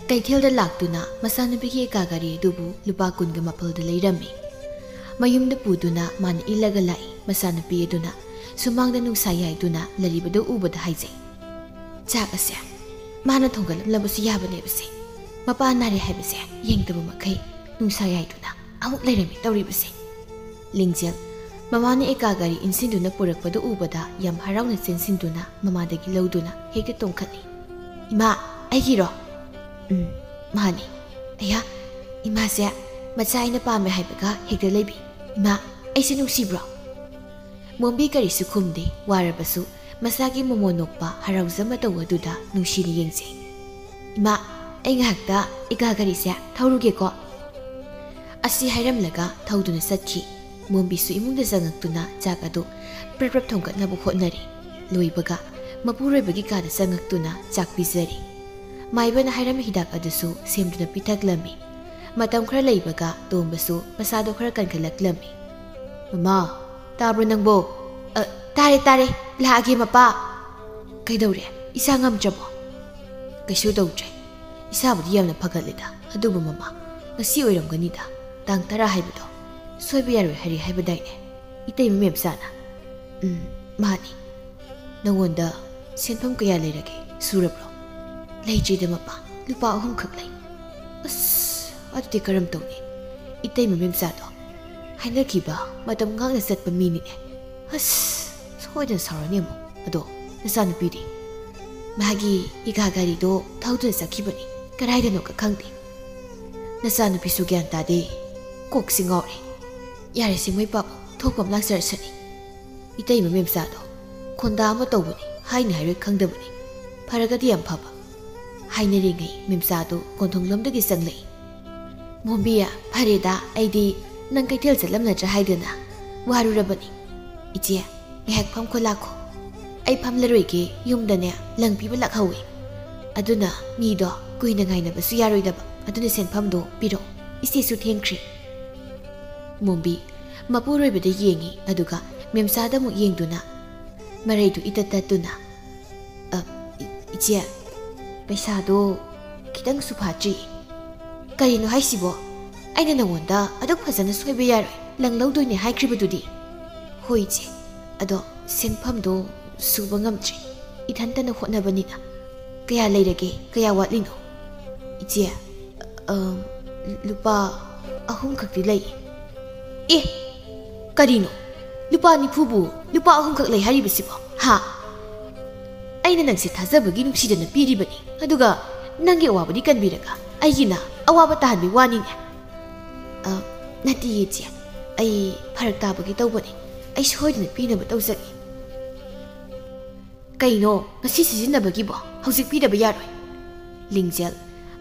ꯀꯩꯊꯦꯜꯗ ꯂꯥꯛꯇꯨꯅ ꯃꯆꯥꯅꯨꯄꯤꯒꯤ ꯑꯦꯀꯥ ꯒꯥꯔꯤ ꯑꯗꯨꯕꯨ ꯂꯨꯄꯥ ꯀꯨꯟꯒ ꯃꯥꯄꯜꯗ ꯂꯩꯔꯝꯃꯤ꯫ ꯃꯌꯨꯝꯗ ꯄꯨꯗꯨꯅ ꯃꯥꯅ ꯏꯜꯂꯒ ꯂꯥꯛꯏ꯫ ꯃꯆꯥꯅꯨꯄꯤ ꯑꯗꯨꯅ ꯁꯨꯃꯥꯡꯗ ꯅꯨꯡꯁꯥ ꯌꯥꯏꯗꯨꯅ ꯂꯩꯔꯤꯕꯗꯨ ꯎꯕꯗ ꯍꯥꯏꯖꯩ, "ꯆꯥꯛ ꯑꯁꯦ ꯃꯥꯅ ꯊꯣꯡꯒꯠꯂꯝꯂꯕꯁꯨ ꯌꯥꯕꯅꯦꯕꯁꯦ꯫ ꯃꯄꯥ ꯅꯥꯔꯦ ꯍꯥꯏꯕꯁꯦ ꯌꯦꯡꯗꯕ ꯃꯈꯩ ꯅꯨꯡꯁꯥ ꯌꯥꯏꯗꯨꯅ ꯑꯃꯨꯛ ꯂꯩꯔꯝꯃꯤ ꯇꯧꯔꯤꯕꯁꯦ꯫" ꯂꯤꯡꯖꯦꯜ ꯃꯃꯥꯅ ꯑꯦꯀꯥ ꯒꯥꯔꯤ ꯏꯟꯁꯤꯟꯗꯨꯅ ꯄꯨꯔꯛꯄꯗꯨ ꯎꯕꯗ ꯌꯥꯝ ꯍꯔꯥꯎꯅ ꯆꯦꯟꯁꯤꯟꯗꯨꯅ ꯃꯃꯥꯗꯒꯤ ꯂꯧꯗꯨꯅ ꯍꯦꯛꯇ ꯇꯣꯡꯈꯠꯂꯤ꯫ "ꯏꯃꯥ, ꯑꯩꯒꯤꯔꯣ?" "ꯎꯝ, ꯃꯥꯅꯤ꯫" "ꯑꯌꯥ, ꯏꯃꯥꯁꯦ ꯃꯆꯥ ꯑꯩꯅ ꯄꯥꯝꯃꯦ ꯍꯥꯏꯕꯒ ꯍꯦꯛꯇ ꯂꯩꯕꯤ꯫ ꯏꯃꯥ, ꯑꯩꯁꯦ ꯅꯨꯡꯁꯤꯕ꯭ꯔꯣ?" ꯃꯣꯝꯕꯤ ꯀꯔꯤꯁꯨ ꯈꯨꯝꯗꯦ꯫ ꯋꯥꯔꯕꯁꯨ ꯃꯁꯥꯒꯤ ꯃꯣꯃꯣꯟ ꯅꯣꯛꯄ ꯍꯔꯥꯎꯖ ꯃꯇꯧ ꯑꯗꯨꯗ ꯅꯨꯡꯁꯤꯅ ꯌꯦꯡꯖꯩ꯫ "ꯏꯃꯥ, ꯑꯩ ꯉꯥꯏꯍꯥꯛꯇ ꯑꯦꯀꯥ ꯒꯥꯔꯤꯁꯦ ꯊꯧꯔꯨꯒꯦꯀꯣ꯫" ꯑꯁꯤ ꯍꯥꯏꯔꯝꯂꯒ ꯊꯧꯗꯨꯅ ꯆꯠꯈꯤ꯫ ꯃꯣꯝꯕꯤꯁꯨ ꯏꯃꯨꯡꯗ ꯆꯪꯉꯛꯇꯨꯅ ꯆꯥꯛ ꯑꯗꯨ ꯄ꯭ꯔꯞ ꯄ꯭ꯔꯞ ꯊꯣꯡꯒꯠꯅꯕ ꯍꯣꯠꯅꯔꯤ꯫ ꯂꯣꯏꯕꯒ ꯃꯄꯨꯔꯣꯏꯕꯒꯤ ꯀꯥꯗ ꯆꯪꯉꯛꯇꯨꯅ ꯆꯥꯛ ꯄꯤꯖꯔꯤ꯫ ꯃꯥꯏꯕꯅ ꯍꯥꯏꯔꯝꯕ ꯍꯤꯗꯥꯛ ꯑꯗꯨꯁꯨ ꯁꯦꯝꯗꯨꯅ ꯄꯤꯊꯛꯂꯝꯃꯤ꯫ ꯃꯇꯝ ꯈꯔ ꯂꯩꯕꯒ ꯇꯣꯝꯕꯁꯨ ꯃꯁꯥꯗꯣ ꯈꯔ ꯀꯟꯈꯠꯂꯛꯂꯝꯃꯤ꯫ "ꯃꯃꯥ, ꯇꯥꯕ꯭ꯔꯣ ꯅꯪꯕꯣ?" "ꯑ, ꯇꯥꯔꯦ, ꯇꯥꯔꯦ, ꯂꯥꯛꯑꯒꯦ ꯃꯄꯥ꯫" "ꯀꯩꯗꯧꯔꯦ? ꯏꯁꯥ ꯉꯝꯗ꯭ꯔꯕꯣ?" "ꯀꯩꯁꯨ ꯇꯧꯗ꯭ꯔꯦ꯫ ꯏꯁꯥꯕꯨꯗꯤ ꯌꯥꯝꯅ ꯐꯒꯠꯂꯦꯗ꯫ ꯑꯗꯨꯕꯨ ꯃꯃꯥ, ꯉꯁꯤ ꯑꯣꯏꯔꯝꯒꯅꯤꯗ, ꯇꯥꯡ ꯇꯔꯥ ꯍꯥꯏꯕꯗꯣ꯫ ꯁꯣꯏꯕ ꯌꯥꯔꯣꯏ ꯍꯥꯏꯔꯤ ꯍꯥꯏꯕꯗꯥꯏꯅꯦ? ꯏꯇꯩꯃ ꯃꯦꯝꯆꯥꯅ꯫" "ꯎꯝ, ꯃꯥꯅꯤ꯫ ꯅꯉꯣꯟꯗ ꯁꯦꯟꯐꯝ ꯀꯌꯥ ꯂꯩꯔꯒꯦ? ꯁꯨꯔꯕ꯭ꯔꯣ?" "ꯂꯩꯇ꯭ꯔꯤꯗ ꯃꯄꯥ, ꯂꯨꯄꯥ ꯑꯍꯨꯝꯈꯛ ꯂꯩ꯫" "ꯑꯁ, ꯑꯗꯨꯗꯤ ꯀꯔꯝ ꯇꯧꯅꯤ? ꯏꯇꯩꯃ ꯃꯦꯝꯆꯥꯗꯣ ꯍꯥꯏꯅꯈꯤꯕ ꯃꯇꯝ ꯉꯥꯛꯅ ꯆꯠꯄ ꯃꯤꯅꯤꯅꯦ꯫ ꯑꯁ, ꯁꯣꯏꯗꯅ ꯁꯥꯎꯔꯅꯤ ꯑꯃꯨꯛ꯫ ꯑꯗꯣ ꯅꯆꯥꯅꯨꯄꯤꯗꯤ?" "ꯃꯥꯒꯤ ꯏꯒꯥ ꯒꯥꯔꯤꯗꯣ ꯊꯧꯗꯨꯅ ꯆꯠꯈꯤꯕꯅꯤ, ꯀꯗꯥꯏꯗꯅꯣꯒ ꯈꯪꯗꯦ꯫" "ꯅꯆꯥꯅꯨꯄꯤꯁꯨ ꯒ꯭ꯌꯥꯟ ꯇꯥꯗꯦ, ꯀꯣꯛꯁꯤ ꯉꯥꯎꯔꯦ꯫ ꯌꯥꯔꯦꯁꯦ ꯃꯣꯏ ꯄꯥꯕꯨꯡ, ꯊꯣꯛꯄ ꯑꯃ ꯂꯥꯛꯆꯔꯁꯅꯤ꯫ ꯏꯇꯩꯃ ꯃꯦꯝꯆꯥꯗꯣ ꯈꯣꯟꯗꯥ ꯑꯃ ꯇꯧꯕꯅꯤ, ꯍꯥꯏꯅꯤ ꯍꯥꯏꯔꯣꯏ ꯈꯪꯗꯕꯅꯤ꯫ ꯐꯔꯒꯗꯤ ꯌꯥꯝ ꯐꯕ꯫" ꯍꯥꯏꯅꯔꯤꯉꯩ ꯃꯦꯝꯆꯥꯗꯨ ꯀꯣꯟꯊꯣꯡꯂꯣꯝꯗꯒꯤ ꯆꯪꯂꯛꯏ꯫ "ꯃꯣꯝꯕꯤ, ꯐꯔꯦꯗ, ꯑꯩꯗꯤ ꯅꯪ ꯀꯩꯊꯦꯜ ꯆꯠꯂꯝꯂꯗ꯭ꯔꯥ ꯍꯥꯏꯗꯨꯅ ꯋꯥꯔꯨꯔꯕꯅꯤ꯫ ꯏꯆꯦ, ꯉꯥꯏꯍꯥꯛ ꯐꯝꯈꯣ ꯂꯥꯛꯈꯣ꯫ ꯑꯩ ꯐꯝꯂꯔꯣꯏꯒꯦ, ꯌꯨꯝꯗꯅꯦ ꯂꯪ ꯄꯤꯕ ꯂꯥꯛꯍꯧꯋꯤ꯫ ꯑꯗꯨꯅ ꯃꯤꯗꯣ ꯀꯨꯏꯅ ꯉꯥꯏꯅꯕꯁꯨ ꯌꯥꯔꯣꯏꯗꯕ, ꯑꯗꯨꯅ ꯁꯦꯟꯐꯝꯗꯣ ꯄꯤꯔꯛꯑꯣ, ꯏꯆꯦꯁꯨ ꯊꯦꯡꯈ꯭ꯔꯦ꯫" ꯃꯣꯝꯕꯤ ꯃꯄꯨꯔꯣꯏꯕꯗ ꯌꯦꯡꯉꯤ, ꯑꯗꯨꯒ ꯃꯦꯝꯆꯥꯗ ꯑꯃꯨꯛ ꯌꯦꯡꯗꯨꯅ ꯃꯔꯩꯗꯨ ꯏꯇꯠ ꯇꯠꯇꯨꯅ, "ꯑ, ꯏ-, ꯏꯆꯦ, ꯄꯩꯁꯥꯗꯣ ꯈꯤꯇꯪꯁꯨ ꯐꯥꯠꯇ꯭ꯔꯤ꯫ ꯀꯔꯤꯅꯣ ꯍꯥꯏꯁꯤꯕꯣ? ꯑꯩꯅ ꯅꯉꯣꯟꯗ ꯑꯗꯨꯛ ꯐꯖꯅ ꯁꯣꯏꯕ ꯌꯥꯔꯣꯏ, ꯂꯪ ꯂꯧꯗꯣꯏꯅꯦ ꯍꯥꯏꯈ꯭ꯔꯤꯕꯗꯨꯗꯤ?" "ꯍꯣꯏ ꯏꯆꯦ, ꯑꯗꯣ ꯁꯦꯟꯐꯝꯗꯣ ꯁꯨꯕ ꯉꯝꯗ꯭ꯔꯤ, ꯏꯊꯟꯇꯅ ꯍꯣꯠꯅꯕꯅꯤꯅ꯫ ꯀꯌꯥ ꯂꯩꯔꯒꯦ? ꯀꯌꯥ ꯋꯥꯠꯂꯤꯅꯣ?" "ꯏꯆꯦ, ꯑ, ꯂꯨꯄꯥ ꯑꯍꯨꯝ ꯈꯛꯇꯤ ꯂꯩ꯫" "ꯑꯦ, ꯀꯔꯤꯅꯣ? ꯂꯨꯄꯥ ꯅꯤꯐꯨꯕꯨ ꯂꯨꯄꯥ ꯑꯍꯨꯝꯈꯛ ꯂꯩ ꯍꯥꯏꯔꯤꯕꯁꯤꯕꯣ? ꯍꯥ? ꯑꯩꯅ ꯅꯪꯁꯦ ꯊꯥꯖꯕꯒꯤ ꯅꯨꯡꯁꯤꯗꯅ ꯄꯤꯔꯤꯕꯅꯤ, ꯑꯗꯨꯒ ꯅꯪꯒꯤ ꯑꯋꯥꯕꯗꯤ ꯀꯟꯕꯤꯔꯒ ꯑꯩꯒꯤꯅ ꯑꯋꯥꯕ ꯇꯥꯍꯟꯕꯤ ꯋꯥꯅꯤꯅꯦ?" "ꯑ, ꯅꯠꯇꯤꯌꯦ ꯏꯆꯦ, ꯑꯩ ꯐꯔꯛ ꯇꯥꯕꯒꯤ ꯇꯧꯕꯅꯤ꯫ ꯑꯩ ꯁꯣꯏꯗꯅ ꯄꯤꯅꯕ ꯇꯧꯖꯒꯦ꯫" "ꯀꯩꯅꯣ, ꯉꯁꯤ ꯁꯤꯖꯤꯟꯅꯕꯒꯤꯕꯣ? ꯍꯧꯖꯤꯛ ꯄꯤꯗꯕ ꯌꯥꯔꯣꯏ꯫" ꯂꯤꯡꯖꯦꯜ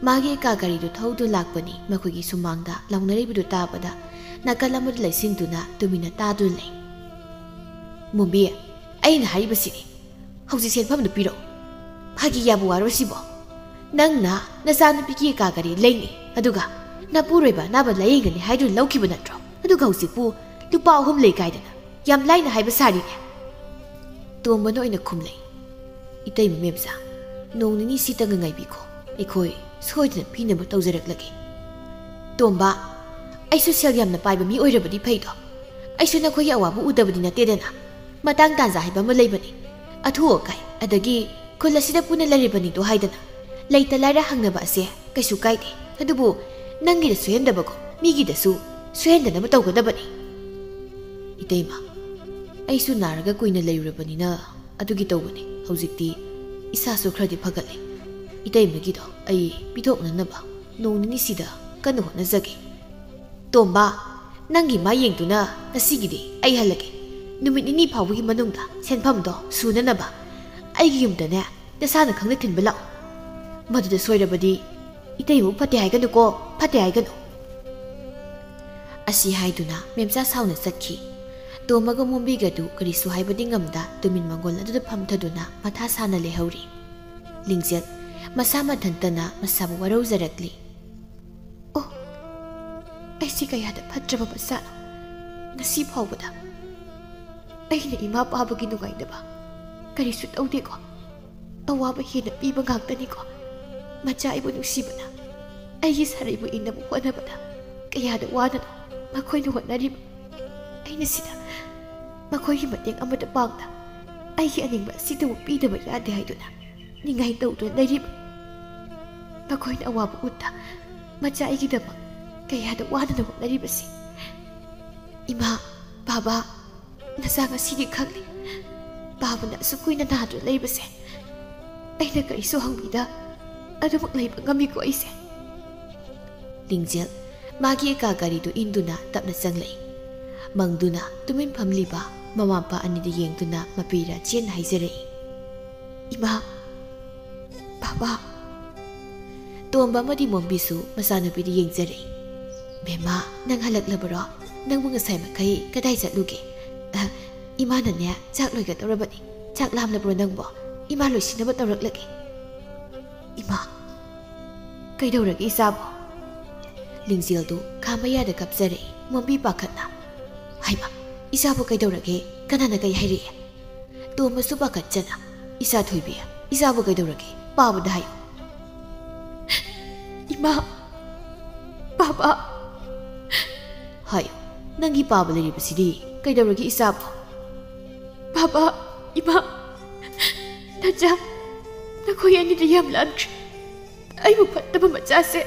ꯃꯥꯒꯤ ꯀꯥ ꯒꯥꯔꯤꯗꯨ ꯊꯧꯗꯨꯅ ꯂꯥꯛꯄꯅꯤ꯫ ꯃꯈꯣꯏꯒꯤ ꯁꯨꯃꯥꯡꯗ ꯂꯥꯎꯅꯔꯤꯕꯗꯨ ꯇꯥꯕꯗ ꯅꯥꯀꯜ ꯑꯃꯗ ꯂꯩꯁꯤꯟꯗꯨꯅ ꯇꯨꯃꯤꯟꯅ ꯇꯥꯗꯨꯅ ꯂꯩ꯫ "ꯃꯣꯝꯕꯤ, ꯑꯩꯅ ꯍꯥꯏꯔꯤꯕꯁꯤꯅꯤ, ꯍꯧꯖꯤꯛ ꯁꯦꯟꯐꯝꯗꯨ ꯄꯤꯔꯛꯎ꯫ ꯐꯥꯒꯤ ꯌꯥꯕ ꯋꯥꯔꯣ ꯁꯤꯕꯣ? ꯅꯪꯅ ꯅꯆꯥꯅꯨꯄꯤꯒꯤ ꯀꯥ ꯒꯥꯔꯤ ꯂꯩꯅꯤ, ꯑꯗꯨꯒ ꯅꯄꯨꯔꯣꯏꯕ ꯑꯅꯥꯕ ꯂꯥꯌꯦꯡꯒꯅꯤ ꯍꯥꯏꯗꯨꯅ ꯂꯧꯈꯤꯕ ꯅꯠꯇ꯭ꯔꯣ? ꯑꯗꯨꯒ ꯍꯧꯖꯤꯛꯄꯨ ꯂꯨꯄꯥ ꯑꯍꯨꯝ ꯂꯩ ꯀꯥꯏꯗꯅ ꯌꯥꯝ ꯂꯥꯏꯅ ꯍꯥꯏꯕ ꯁꯥꯔꯤꯅꯦ꯫" ꯇꯣꯝꯕꯅ ꯑꯣꯏꯅ ꯈꯨꯝꯂꯩ꯫ "ꯏꯇꯩꯃ ꯃꯦꯝꯆꯥ, ꯅꯣꯡ ꯅꯤꯅꯤ ꯁꯤꯇꯪꯒ ꯉꯥꯏꯕꯤꯈꯣ, ꯑꯩꯈꯣꯏ ꯁꯣꯏꯗꯅ ꯄꯤꯅꯕ ꯇꯧꯖꯔꯛꯂꯒꯦ꯫" "ꯇꯣꯝꯕ, ꯑꯩꯁꯨ ꯁꯦꯜ ꯌꯥꯝꯅ ꯄꯥꯏꯕ ꯃꯤ ꯑꯣꯏꯔꯕꯗꯤ ꯐꯩꯗꯣ, ꯑꯩꯁꯨ ꯅꯈꯣꯏꯒꯤ ꯑꯋꯥꯕ ꯎꯗꯕꯗꯤ ꯅꯠꯇꯦꯗꯅ꯫ ꯃꯇꯥꯡ ꯇꯥꯟꯖꯥ ꯍꯥꯏꯕ ꯑꯃ ꯂꯩꯕꯅꯤ꯫ ꯑꯊꯨ ꯑꯀꯥꯏ, ꯑꯗꯒꯤ ꯈꯨꯜ ꯑꯁꯤꯗ ꯄꯨꯟꯅ ꯂꯩꯔꯤꯕꯅꯤꯗꯣ ꯍꯥꯏꯗꯅ ꯂꯩꯇ ꯂꯥꯏꯔ ꯍꯪꯅꯕ ꯑꯁꯦ ꯀꯩꯁꯨ ꯀꯥꯏꯗꯦ꯫ ꯑꯗꯨꯕꯨ ꯅꯪꯒꯤꯗ ꯁꯣꯏꯍꯟꯗꯕꯀꯣ, ꯃꯤꯒꯤꯗꯁꯨ ꯁꯣꯏꯍꯟꯗꯅꯕ ꯇꯧꯒꯗꯕꯅꯤ꯫" "ꯏꯇꯩꯃ, ꯑꯩꯁꯨ ꯅꯥꯔꯒ ꯀꯨꯏꯅ ꯂꯩꯔꯨꯔꯕꯅꯤꯅ ꯑꯗꯨꯒꯤ ꯇꯧꯕꯅꯤ꯫ ꯍꯧꯖꯤꯛꯇꯤ ꯏꯁꯥꯁꯨ ꯈꯔꯗꯤ ꯐꯒꯠꯂꯦ꯫ ꯏꯇꯩꯃꯒꯤꯗꯣ ꯑꯩ ꯄꯤꯊꯣꯛꯅꯅꯕ ꯅꯣꯡ ꯅꯤꯅꯤꯁꯤꯗ ꯀꯟꯅ ꯍꯣꯠꯅꯖꯒꯦ꯫" "ꯇꯣꯝꯕ, ꯅꯪꯒꯤ ꯃꯥ ꯌꯦꯡꯗꯨꯅ ꯉꯁꯤꯒꯤꯗꯤ ꯑꯩ ꯍꯜꯂꯒꯦ꯫ ꯅꯨꯃꯤꯠ ꯅꯤꯅꯤ ꯐꯥꯎꯕꯒꯤ ꯃꯅꯨꯡꯗ ꯁꯦꯟꯐꯝꯗꯣ ꯁꯨꯅꯅꯕ ꯑꯩꯒꯤ ꯌꯨꯝꯗꯅꯦ ꯅꯁꯥꯅ ꯈꯪꯅ ꯊꯤꯟꯕ ꯂꯥꯛꯑꯣ꯫ ꯃꯗꯨꯗ ꯁꯣꯏꯔꯕꯗꯤ ꯏꯇꯩꯃꯕꯨ ꯐꯠꯇꯦ ꯍꯥꯏꯒꯅꯨꯀꯣ, ꯐꯠꯇꯦ ꯍꯥꯏꯒꯅꯨ꯫" ꯑꯁꯤ ꯍꯥꯏꯗꯨꯅ ꯃꯦꯝꯆꯥ ꯁꯥꯎꯅ ꯆꯠꯈꯤ꯫ ꯇꯣꯝꯕꯒ ꯃꯣꯝꯕꯤꯒꯗꯨ ꯀꯔꯤꯁꯨ ꯍꯥꯏꯕꯗꯤ ꯉꯝꯗ ꯇꯨꯃꯤꯟ ꯃꯥꯡꯒꯣꯜ ꯑꯗꯨꯗ ꯐꯝꯊꯗꯨꯅ ꯃꯊꯥ ꯁꯥꯅ ꯂꯩꯍꯧꯔꯤ꯫ ꯂꯤꯡꯖꯦꯜ ꯃꯁꯥ ꯃꯊꯟꯇꯅ ꯃꯁꯥꯕꯨ ꯋꯥꯔꯧꯖꯔꯛꯂꯤ꯫ "ꯑꯣ, ꯑꯩꯁꯤ ꯀꯌꯥꯗ ꯐꯠꯇ꯭ꯔꯕ ꯃꯆꯥꯅꯣ꯫ ꯉꯁꯤ ꯐꯥꯎꯕꯗ ꯑꯩꯅ ꯏꯃꯥ ꯄꯥꯕꯒꯤ ꯅꯨꯡꯉꯥꯏꯇꯕ ꯀꯔꯤꯁꯨ ꯇꯧꯗꯦꯀꯣ꯫ ꯑꯋꯥꯕ ꯍꯦꯟꯅ ꯄꯤꯕ ꯉꯥꯛꯇꯅꯤꯀꯣ꯫ ꯃꯆꯥ ꯑꯩꯕꯨ ꯅꯨꯡꯁꯤꯕꯅ ꯑꯩꯒꯤ ꯁꯥꯔꯩꯕꯨ ꯏꯟꯅꯕ ꯍꯣꯠꯅꯕꯗ ꯀꯌꯥꯗ ꯋꯥꯅꯅꯣ ꯃꯈꯣꯏꯅ ꯍꯣꯠꯅꯔꯤꯕ꯫ ꯑꯩꯅ ꯁꯤꯗ ꯃꯈꯣꯏꯒꯤ ꯃꯇꯦꯡ ꯑꯃꯠꯇ ꯄꯥꯡꯗ ꯑꯩꯒꯤ ꯑꯅꯤꯡꯕ ꯑꯁꯤꯇꯕꯨ ꯄꯤꯗꯕ ꯌꯥꯗꯦ ꯍꯥꯏꯗꯨꯅ ꯅꯤꯡꯉꯥꯏ ꯇꯧꯗꯨꯅ ꯂꯩꯔꯤꯕ꯫ ꯃꯈꯣꯏꯅ ꯑꯋꯥꯕ ꯎꯠꯇ ꯃꯆꯥ ꯑꯩꯒꯤꯗꯃꯛ ꯀꯌꯥꯗ ꯋꯥꯅꯅ ꯍꯣꯠꯅꯔꯤꯕꯁꯤ꯫ ꯏꯃꯥ, ꯕꯥꯕꯥ, ꯅꯆꯥ ꯉꯁꯤꯗꯤ ꯈꯪꯂꯦ꯫ ꯄꯥꯕꯅ ꯑꯁꯨꯛ ꯀꯨꯏꯅ ꯅꯥꯗꯨꯅ ꯂꯩꯕꯁꯦ ꯑꯩꯅ ꯀꯔꯤꯁꯨ ꯍꯪꯕꯤꯗ ꯑꯗꯨꯃꯛ ꯂꯩꯕ ꯉꯝꯃꯤꯀꯣ ꯑꯩꯁꯦ꯫ ꯂꯤꯡꯖꯦꯜ ꯃꯥꯒꯤ ꯑꯦꯀꯥ ꯒꯥꯔꯤꯗꯨ ꯏꯟꯗꯨꯅ ꯇꯞꯅ ꯆꯪꯂꯛꯏ꯫ ꯃꯪꯗꯨꯅ ꯇꯨꯃꯤꯟ ꯐꯝꯂꯤꯕ ꯃꯃꯥ ꯃꯄꯥ ꯑꯅꯤꯗ ꯌꯦꯡꯗꯨꯅ ꯃꯄꯤꯔ ꯆꯦꯟꯅ ꯍꯥꯏꯖꯔꯛꯏ, "ꯏꯃꯥ, ꯕꯥꯕꯥ!" ꯇꯣꯝꯕ ꯑꯃꯗꯤ ꯃꯣꯝꯕꯤꯁꯨ ꯃꯆꯥꯅꯨꯄꯤꯗ ꯌꯦꯡꯖꯔꯛꯏ꯫ "ꯕꯦꯝꯃ, ꯅꯪ ꯍꯜꯂꯛꯂꯕꯔꯣ? ꯅꯪꯕꯨ ꯉꯁꯥꯏ ꯃꯈꯩ ꯀꯗꯥꯏ ꯆꯠꯂꯨꯒꯦ?" "ꯑ, ꯏꯃꯥꯅꯅꯦ ꯆꯥꯛ ꯂꯣꯏꯒꯗꯧꯔꯕꯅꯤ꯫ ꯆꯥꯛ ꯂꯥꯝꯂꯕ꯭ꯔꯣ ꯅꯪꯕꯣ? ꯏꯃꯥ ꯂꯣꯏꯁꯤꯟꯅꯕ ꯇꯧꯔꯛꯂꯒꯦ꯫" "ꯏꯃꯥ, ꯀꯩꯗꯧꯔꯒꯦ ꯏꯆꯥꯕꯣ?" ꯂꯤꯡꯖꯦꯜꯗꯨ ꯈꯥꯝꯕ ꯌꯥꯗ ꯀꯞꯆꯔꯛꯏ꯫ ꯃꯣꯝꯕꯤ ꯄꯥꯈꯠꯅ, "ꯍꯩꯃꯥ, ꯏꯆꯥꯕꯨ ꯀꯩꯗꯧꯔꯒꯦ? ꯀꯅꯥꯅ ꯀꯩ ꯍꯥꯏꯔꯛꯏ?" ꯇꯣꯝꯕꯁꯨ ꯄꯥꯈꯠꯆꯅ, "ꯏꯆꯥ ꯊꯣꯏꯕꯤ, ꯏꯆꯥꯕꯨ ꯀꯩꯗꯧꯔꯒꯦ? ꯄꯥꯕꯗ ꯍꯥꯏꯌꯨ꯫" "ꯏꯃꯥ, ꯕꯥꯕꯥ꯫" "ꯍꯥꯏꯌꯨ, ꯅꯪꯒꯤ ꯄꯥꯕ ꯂꯩꯔꯤꯕꯁꯤꯗꯤ ꯀꯩꯗꯧꯔꯒꯦ ꯏꯆꯥꯕꯨ?" "ꯕꯥꯕꯥ, ꯏꯃꯥ, ꯅꯆꯥ, ꯅꯈꯣꯏ ꯑꯅꯤꯗꯤ ꯌꯥꯝ ꯂꯥꯟꯈ꯭ꯔꯦ꯫ ꯑꯩꯕꯨ ꯐꯠꯇꯕ ꯃꯆꯥꯁꯦ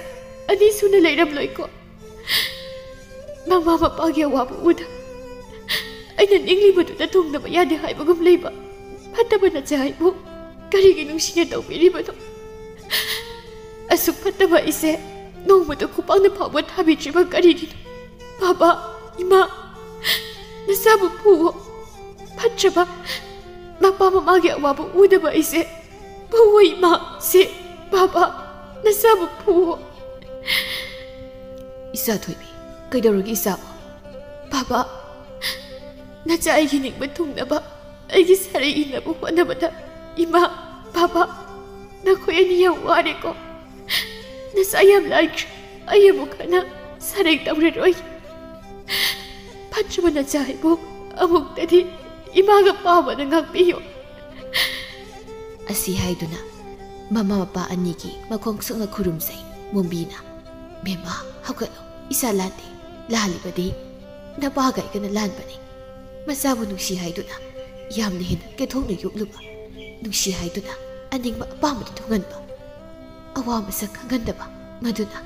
ꯑꯅꯤ ꯁꯨꯅ ꯂꯩꯔꯝꯂꯣꯏꯀꯣ꯫ ꯃꯃꯥ ꯃꯄꯥꯒꯤ ꯑꯋꯥꯕ ꯎꯗ ꯑꯩꯅ ꯅꯤꯡꯂꯤꯕꯗꯨꯗ ꯊꯨꯡꯗꯕ ꯌꯥꯗꯦ ꯍꯥꯏꯕꯒꯨꯝ ꯂꯩꯕ ꯐꯠꯇꯕ ꯅꯆꯥ ꯑꯩꯕꯨ ꯀꯔꯤꯒꯤ ꯅꯨꯡꯁꯤꯅ ꯇꯧꯕꯤꯔꯤꯕꯅꯣ? ꯑꯁꯨꯛ ꯐꯠꯇꯕ ꯑꯩꯁꯦ ꯅꯣꯡꯃꯇ ꯈꯨꯄꯥꯛꯅ ꯐꯥꯎꯕ ꯊꯥꯕꯤꯗ꯭ꯔꯤꯕ ꯀꯔꯤꯒꯤꯅꯣ? ꯕꯥꯕꯥ, ꯏꯃꯥ, ꯅꯆꯥꯕꯨ ꯐꯨꯋꯣ꯫ ꯐꯠꯇ꯭ꯔꯕ ꯃꯄꯥ ꯃꯃꯥꯒꯤ ꯑꯋꯥꯕ ꯎꯗꯕ ꯑꯩꯁꯦ ꯐꯨꯋꯣ ꯏꯃꯥ, ꯁꯦ, ꯕꯥꯕꯥ, ꯅꯆꯥꯕꯨ ꯐꯨꯋꯣ꯫" "ꯏꯆꯥ ꯊꯣꯏꯕꯤ, ꯀꯩꯗꯧꯔꯒꯦ ꯏꯆꯥꯕꯨ?" "ꯕꯥꯕꯥ, ꯅꯆꯥ ꯑꯩꯒꯤ ꯅꯤꯡꯕ ꯊꯨꯡꯅꯕ ꯑꯩꯒꯤ ꯁꯥꯔꯩ ꯏꯟꯅꯕ ꯍꯣꯠꯅꯕꯗ ꯏꯃꯥ, ꯕꯥꯕꯥ, ꯅꯈꯣꯏ ꯑꯅꯤ ꯌꯥꯝ ꯋꯥꯔꯦꯀꯣ꯫ ꯅꯆꯥ ꯌꯥꯝ ꯂꯥꯏꯈ꯭ꯔꯦ꯫ ꯑꯩ ꯑꯃꯨꯛ ꯍꯟꯅ ꯁꯥꯔꯩ ꯇꯧꯔꯔꯣꯏ꯫" ꯐꯠꯇ꯭ꯔꯕ ꯅꯆꯥ ꯏꯕꯨꯡ, ꯑꯃꯨꯛꯇꯗꯤ ꯏꯃꯥꯒ ꯄꯥꯕꯅ ꯉꯥꯛꯄꯤꯌꯨ꯫ ꯑꯁꯤ ꯍꯥꯏꯗꯨꯅ ꯃꯃꯥ ꯃꯄꯥ ꯑꯅꯤꯒꯤ ꯃꯈꯣꯡ ꯁꯣꯛꯅ ꯈꯨꯔꯨꯝꯖꯩ꯫ ꯃꯣꯝꯕꯤꯅ, "ꯕꯦꯝꯃ, ꯍꯧꯒꯠꯂꯣ, ꯏꯆꯥ ꯂꯥꯟꯗꯦ, ꯂꯥꯜꯂꯤꯕꯗꯤ ꯅꯄꯥꯒ ꯑꯩꯒꯅ ꯂꯥꯟꯕꯅꯤ꯫ ꯃꯆꯥꯕꯨ ꯅꯨꯡꯁꯤ ꯍꯥꯏꯗꯨꯅ ꯌꯥꯝꯅ ꯍꯦꯟꯅ ꯀꯦꯊꯣꯛꯅ ꯌꯣꯛꯂꯨꯕ, ꯅꯨꯡꯁꯤ ꯍꯥꯏꯗꯨꯅ ꯑꯅꯤꯡꯕ ꯑꯄꯥꯝꯕꯗ ꯊꯨꯡꯍꯟꯕ, ꯑꯋꯥ ꯃꯁꯛ ꯈꯪꯍꯟꯗꯕ, ꯃꯗꯨꯅ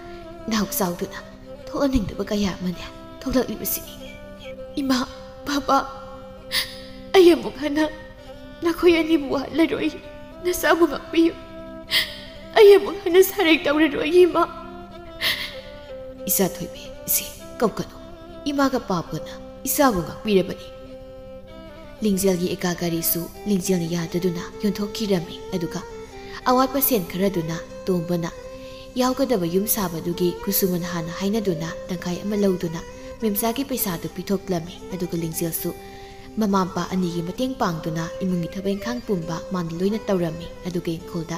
ꯅꯥꯎ ꯆꯥꯎꯗꯨꯅ ꯊꯣꯛꯍꯟꯅꯤꯡꯗꯕ ꯀꯌꯥ ꯑꯃꯅꯦ ꯊꯣꯛꯂꯛꯂꯤꯕꯁꯤꯅꯤ꯫ ꯏꯃꯥ, ꯕꯥꯕꯥ, ꯑꯩ ꯑꯃꯨꯛ ꯍꯟꯅ ꯅꯈꯣꯏ ꯑꯅꯤꯕꯨ ꯋꯥꯍꯜꯂꯔꯣꯏ꯫ ꯅꯆꯥꯕꯨ ꯉꯥꯛꯄꯤꯌꯨ꯫ ꯑꯩ ꯑꯃꯨꯛ ꯍꯟꯅ ꯁꯥꯔꯩ ꯇꯧꯔꯔꯣꯏ, ꯏꯃꯥ꯫" "ꯏꯆꯥ ꯊꯣꯏꯕꯤ, ꯏꯆꯦ ꯀꯞꯀꯅꯨ꯫ ꯏꯃꯥꯒ ꯄꯥꯕꯒꯅ ꯏꯆꯥꯕꯨ ꯉꯥꯛꯄꯤꯔꯕꯅꯤ꯫" ꯂꯤꯡꯖꯦꯜꯒꯤ ꯑꯦꯀꯥ ꯒꯥꯔꯤꯁꯨ ꯂꯤꯡꯖꯦꯜꯅ ꯌꯥꯗꯗꯨꯅ ꯌꯣꯟꯊꯣꯛꯈꯤꯔꯝꯃꯤ꯫ ꯑꯗꯨꯒ ꯑꯋꯥꯠꯄ ꯁꯦꯟ ꯈꯔꯗꯨꯅ ꯇꯣꯝꯕꯅ ꯌꯥꯎꯒꯗꯕ ꯌꯨꯝ ꯁꯥꯕꯗꯨꯒꯤ ꯈꯨꯠꯁꯨꯃꯟ ꯍꯥꯟꯅ ꯍꯥꯏꯅꯗꯨꯅ ꯇꯪꯈꯥꯏ ꯑꯃ ꯂꯧꯗꯨꯅ ꯃꯦꯝꯆꯥꯒꯤ ꯄꯩꯁꯥꯗꯨ ꯄꯤꯊꯣꯛꯂꯝꯃꯤ꯫ ꯑꯗꯨꯒ ꯂꯤꯡꯖꯦꯜꯁꯨ ꯃꯃꯥ ꯃꯄꯥ ꯑꯅꯤꯒꯤ ꯃꯇꯦꯡ ꯄꯥꯡꯗꯨꯅ ꯏꯃꯨꯡꯒꯤ ꯊꯕꯛ ꯏꯪꯈꯥꯡ ꯄꯨꯝꯕ ꯃꯥꯅ ꯂꯣꯏꯅ ꯇꯧꯔꯝꯃꯤ꯫ ꯑꯗꯨꯒ ꯏꯪꯈꯣꯜꯗ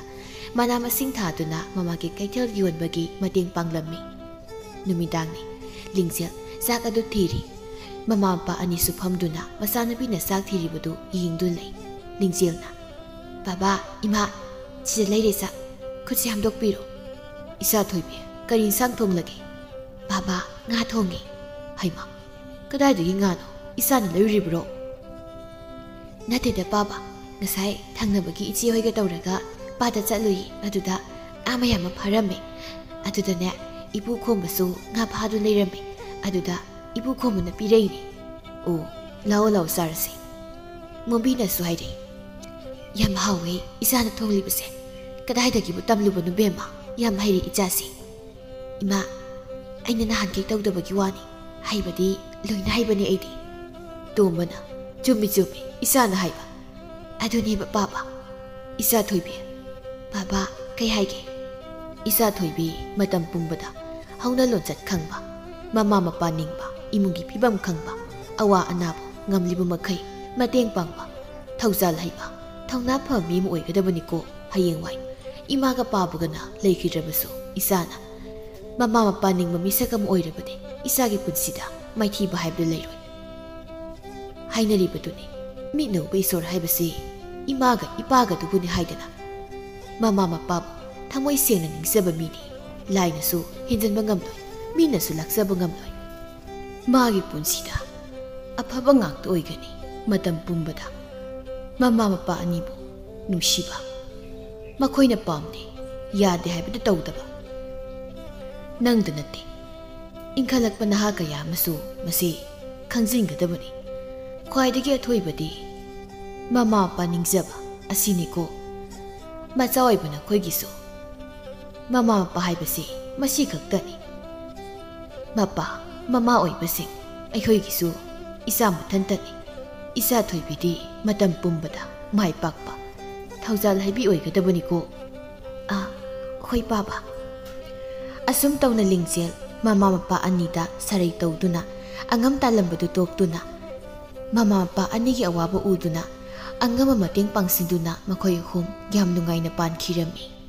ꯃꯅꯥ ꯃꯁꯤꯡ ꯊꯥꯗꯨꯅ ꯃꯃꯥꯒꯤ ꯀꯩꯊꯦꯜ ꯌꯣꯟꯕꯒꯤ ꯃꯇꯦꯡ ꯄꯥꯡꯂꯝꯃꯤ꯫ ꯅꯨꯃꯤꯗꯥꯡꯅꯤ꯫ ꯂꯤꯡꯖꯦꯜ ꯆꯥꯛ ꯑꯗꯨ ꯊꯤꯔꯤ꯫ ꯃꯃꯥ ꯃꯄꯥ ꯑꯅꯤꯁꯨ ꯐꯝꯗꯨꯅ ꯃꯆꯥꯅꯨꯄꯤꯅ ꯆꯥꯛ ꯊꯤꯔꯤꯕꯗꯨ ꯌꯦꯡꯗꯨꯅ ꯂꯩ꯫ ꯂꯤꯡꯖꯦꯜꯅ, "ꯕꯥꯕꯥ, ꯏꯃꯥ, ꯁꯤꯗ ꯂꯩꯔꯦ ꯆꯥꯛ꯫ ꯈꯨꯠꯁꯦ ꯍꯥꯝꯗꯣꯛꯄꯤꯔꯣ꯫" "ꯏꯆꯥ ꯊꯣꯏꯕꯤ, ꯀꯔꯤ ꯏꯟꯁꯥꯡ ꯊꯣꯡꯂꯒꯦ?" "ꯕꯥꯕꯥ, ꯉꯥ ꯊꯣꯡꯉꯦ꯫" "ꯍꯩꯃꯥ, ꯀꯗꯥꯏꯗꯒꯤ ꯉꯥꯅꯣ? ꯏꯆꯥꯅ ꯂꯩꯔꯨꯔꯤꯕ꯭ꯔꯣ?" "ꯅꯠꯇꯦꯗ ꯄꯥꯕ, ꯉꯁꯥꯏ ꯊꯪꯅꯕꯒꯤ ꯏꯆꯦ ꯍꯣꯏꯒ ꯇꯧꯔꯒ ꯄꯥꯠꯇ ꯆꯠꯂꯨꯏ꯫ ꯑꯗꯨꯗ ꯉꯥ ꯃꯌꯥꯝ ꯑꯃ ꯐꯥꯔꯝꯃꯦ꯫ ꯑꯗꯨꯗꯅꯦ, ꯏꯄꯨ ꯈꯣꯝꯕꯁꯨ ꯉꯥ ꯐꯥꯗꯨꯅ ꯂꯩꯔꯝꯃꯦ꯫ ꯑꯗꯨꯗ ꯏꯄꯨ ꯈꯣꯝꯕꯅ ꯄꯤꯔꯛꯏꯅꯦ꯫" "ꯑꯣ, ꯂꯥꯛꯑꯣ ꯂꯥꯛꯑꯣ, ꯆꯥꯔꯁꯤ꯫" ꯃꯣꯝꯕꯤꯅꯁꯨ ꯍꯥꯏꯔꯛꯏ꯫ "ꯌꯥꯝ ꯍꯥꯎꯋꯦ ꯏꯆꯥꯅ ꯊꯣꯡꯂꯤꯕꯁꯦ꯫ ꯀꯗꯥꯏꯗꯒꯤꯕꯨ ꯇꯝꯂꯨꯕꯅꯣ ꯕꯦꯝꯃ? ꯌꯥꯝ ꯍꯩꯔꯦ ꯏꯆꯥꯁꯤ꯫" "ꯏꯃꯥ, ꯑꯩꯅ ꯅꯍꯥꯟꯈꯩ ꯇꯧꯗꯕꯒꯤ ꯋꯥꯅꯤ꯫ ꯍꯩꯕꯗꯤ ꯂꯣꯏꯅ ꯍꯩꯕꯅꯤ ꯑꯩꯗꯤ꯫" ꯇꯣꯝꯕꯅ, "ꯆꯨꯝꯃꯤ ꯆꯨꯝꯃꯤ, ꯏꯆꯥꯅ ꯍꯥꯏꯕ ꯑꯗꯨꯅꯦꯕ ꯄꯥꯕ꯫" "ꯏꯆꯥ ꯊꯣꯏꯕꯤ꯫" "ꯕꯥꯕꯥ, ꯀꯩ ꯍꯥꯏꯒꯦ?" ꯏꯆꯥ ꯊꯣꯏꯕꯤ ꯃꯇꯝ ꯄꯨꯝꯕꯗ ꯍꯧꯅ ꯂꯣꯟꯆꯠ ꯈꯪꯕ, ꯃꯃꯥ ꯃꯄꯥ ꯅꯤꯡꯕ, ꯏꯃꯨꯡꯒꯤ ꯐꯤꯕꯝ ꯈꯪꯕ, ꯑꯋꯥ ꯑꯅꯥꯕꯨ ꯉꯝꯂꯤꯕ ꯃꯈꯩ ꯃꯇꯦꯡ ꯄꯥꯡꯕ, ꯊꯧꯖꯥꯜ ꯍꯩꯕ, ꯊꯧꯅꯥ ꯐꯕ ꯃꯤ ꯑꯃ ꯑꯣꯏꯒꯗꯕꯅꯤꯀꯣ꯫ ꯍꯌꯦꯡꯋꯥꯏ ꯏꯃꯥꯒ ꯄꯥꯕꯒꯅ ꯂꯩꯈꯤꯗ꯭ꯔꯕꯁꯨ, ꯏꯆꯥꯅ ꯃꯃꯥ ꯃꯄꯥ ꯅꯤꯡꯕ ꯃꯤꯁꯛ ꯑꯃ ꯑꯣꯏꯔꯕꯗꯤ ꯏꯆꯥꯒꯤ ꯄꯨꯟꯁꯤꯗ ꯃꯥꯏꯊꯤꯕ ꯍꯥꯏꯕꯗꯨ ꯂꯩꯔꯣꯏ꯫ ꯍꯥꯏꯅꯔꯤꯕꯗꯨꯅꯤ, ꯃꯤꯠꯅ ꯎꯕ ꯏꯁꯣꯔ ꯍꯥꯏꯕꯁꯤ ꯏꯃꯥꯒ ꯏꯄꯥꯒꯗꯨꯕꯨꯅꯤ ꯍꯥꯏꯗꯅ꯫ ꯃꯃꯥ ꯃꯄꯥꯕꯨ ꯊꯃꯣꯏ ꯁꯦꯡꯅ ꯅꯤꯡꯖꯕ ꯃꯤꯗꯤ ꯂꯥꯏꯅꯁꯨ ꯍꯦꯟꯖꯟꯕ ꯉꯝꯂꯣꯏ, ꯃꯤꯅꯁꯨ ꯂꯥꯛꯆꯕ ꯉꯝꯂꯣꯏ꯫ ꯃꯥꯒꯤ ꯄꯨꯟꯁꯤꯗ ꯑꯐꯕ ꯉꯥꯛꯇ ꯑꯣꯏꯒꯅꯤ꯫ ꯃꯇꯝ ꯄꯨꯝꯕꯗ ꯃꯃꯥ ꯃꯄꯥ ꯑꯅꯤꯕꯨ ꯅꯨꯡꯁꯤꯕ, ꯃꯈꯣꯏꯅ ꯄꯥꯝꯗꯦ, ꯌꯥꯗꯦ ꯍꯥꯏꯕꯗꯨ ꯇꯧꯗꯕ꯫ ꯅꯪꯗ ꯅꯠꯇꯦ, ꯏꯟꯈꯠꯂꯛꯄ ꯅꯍꯥ ꯀꯌꯥ ꯑꯃꯁꯨ ꯃꯁꯤ ꯈꯪꯖꯤꯟꯒꯗꯕꯅꯤ꯫ ꯈ꯭ꯋꯥꯏꯗꯒꯤ ꯑꯊꯣꯏꯕꯗꯤ ꯃꯃꯥ ꯃꯄꯥ ꯅꯤꯡꯖꯕ ꯑꯁꯤꯅꯤꯀꯣ꯫ ꯃꯆꯥ ꯑꯣꯏꯕ ꯅꯈꯣꯏꯒꯤꯁꯨ ꯃꯃꯥ ꯃꯄꯥ ꯍꯥꯏꯕꯁꯤ ꯃꯁꯤ ꯈꯛꯇꯅꯤ꯫ ꯃꯄꯥ, ꯃꯃꯥ ꯑꯣꯏꯕꯁꯤꯡ ꯑꯩꯈꯣꯏꯒꯤꯁꯨ ꯏꯆꯥ ꯃꯊꯟꯇꯅꯤ꯫ ꯏꯆꯥ ꯊꯣꯏꯕꯤꯗꯤ ꯃꯇꯝ ꯄꯨꯝꯕꯗ ꯃꯥꯏ ꯄꯥꯛꯄ, ꯊꯧꯖꯥꯜ ꯍꯥꯏꯕꯤ ꯑꯣꯏꯒꯗꯕꯅꯤꯀꯣ꯫ ꯑꯥ, ꯍꯣꯏ ꯄꯥꯕ꯫ ꯑꯁꯨꯝ ꯇꯧꯅ ꯂꯤꯡꯖꯦꯜ ꯃꯃꯥ ꯃꯄꯥ ꯑꯅꯤꯗ ꯁꯔꯩ ꯇꯧꯗꯨꯅ ꯑꯉꯝ ꯇꯥꯜꯂꯝꯕꯗꯨ ꯇꯣꯛꯇꯨꯅ, ꯃꯃꯥ ꯃꯄꯥ ꯑꯅꯤꯒꯤ ꯑꯋꯥꯕ ꯎꯗꯨꯅ, ꯑꯉꯝꯕ ꯃꯇꯦꯡ ꯄꯥꯡꯁꯤꯟꯗꯨꯅ ꯃꯈꯣꯏ ꯑꯍꯨꯝ ꯌꯥꯝ ꯅꯨꯡꯉꯥꯏꯅ ꯄꯥꯟꯈꯤꯔꯝꯃꯤ꯫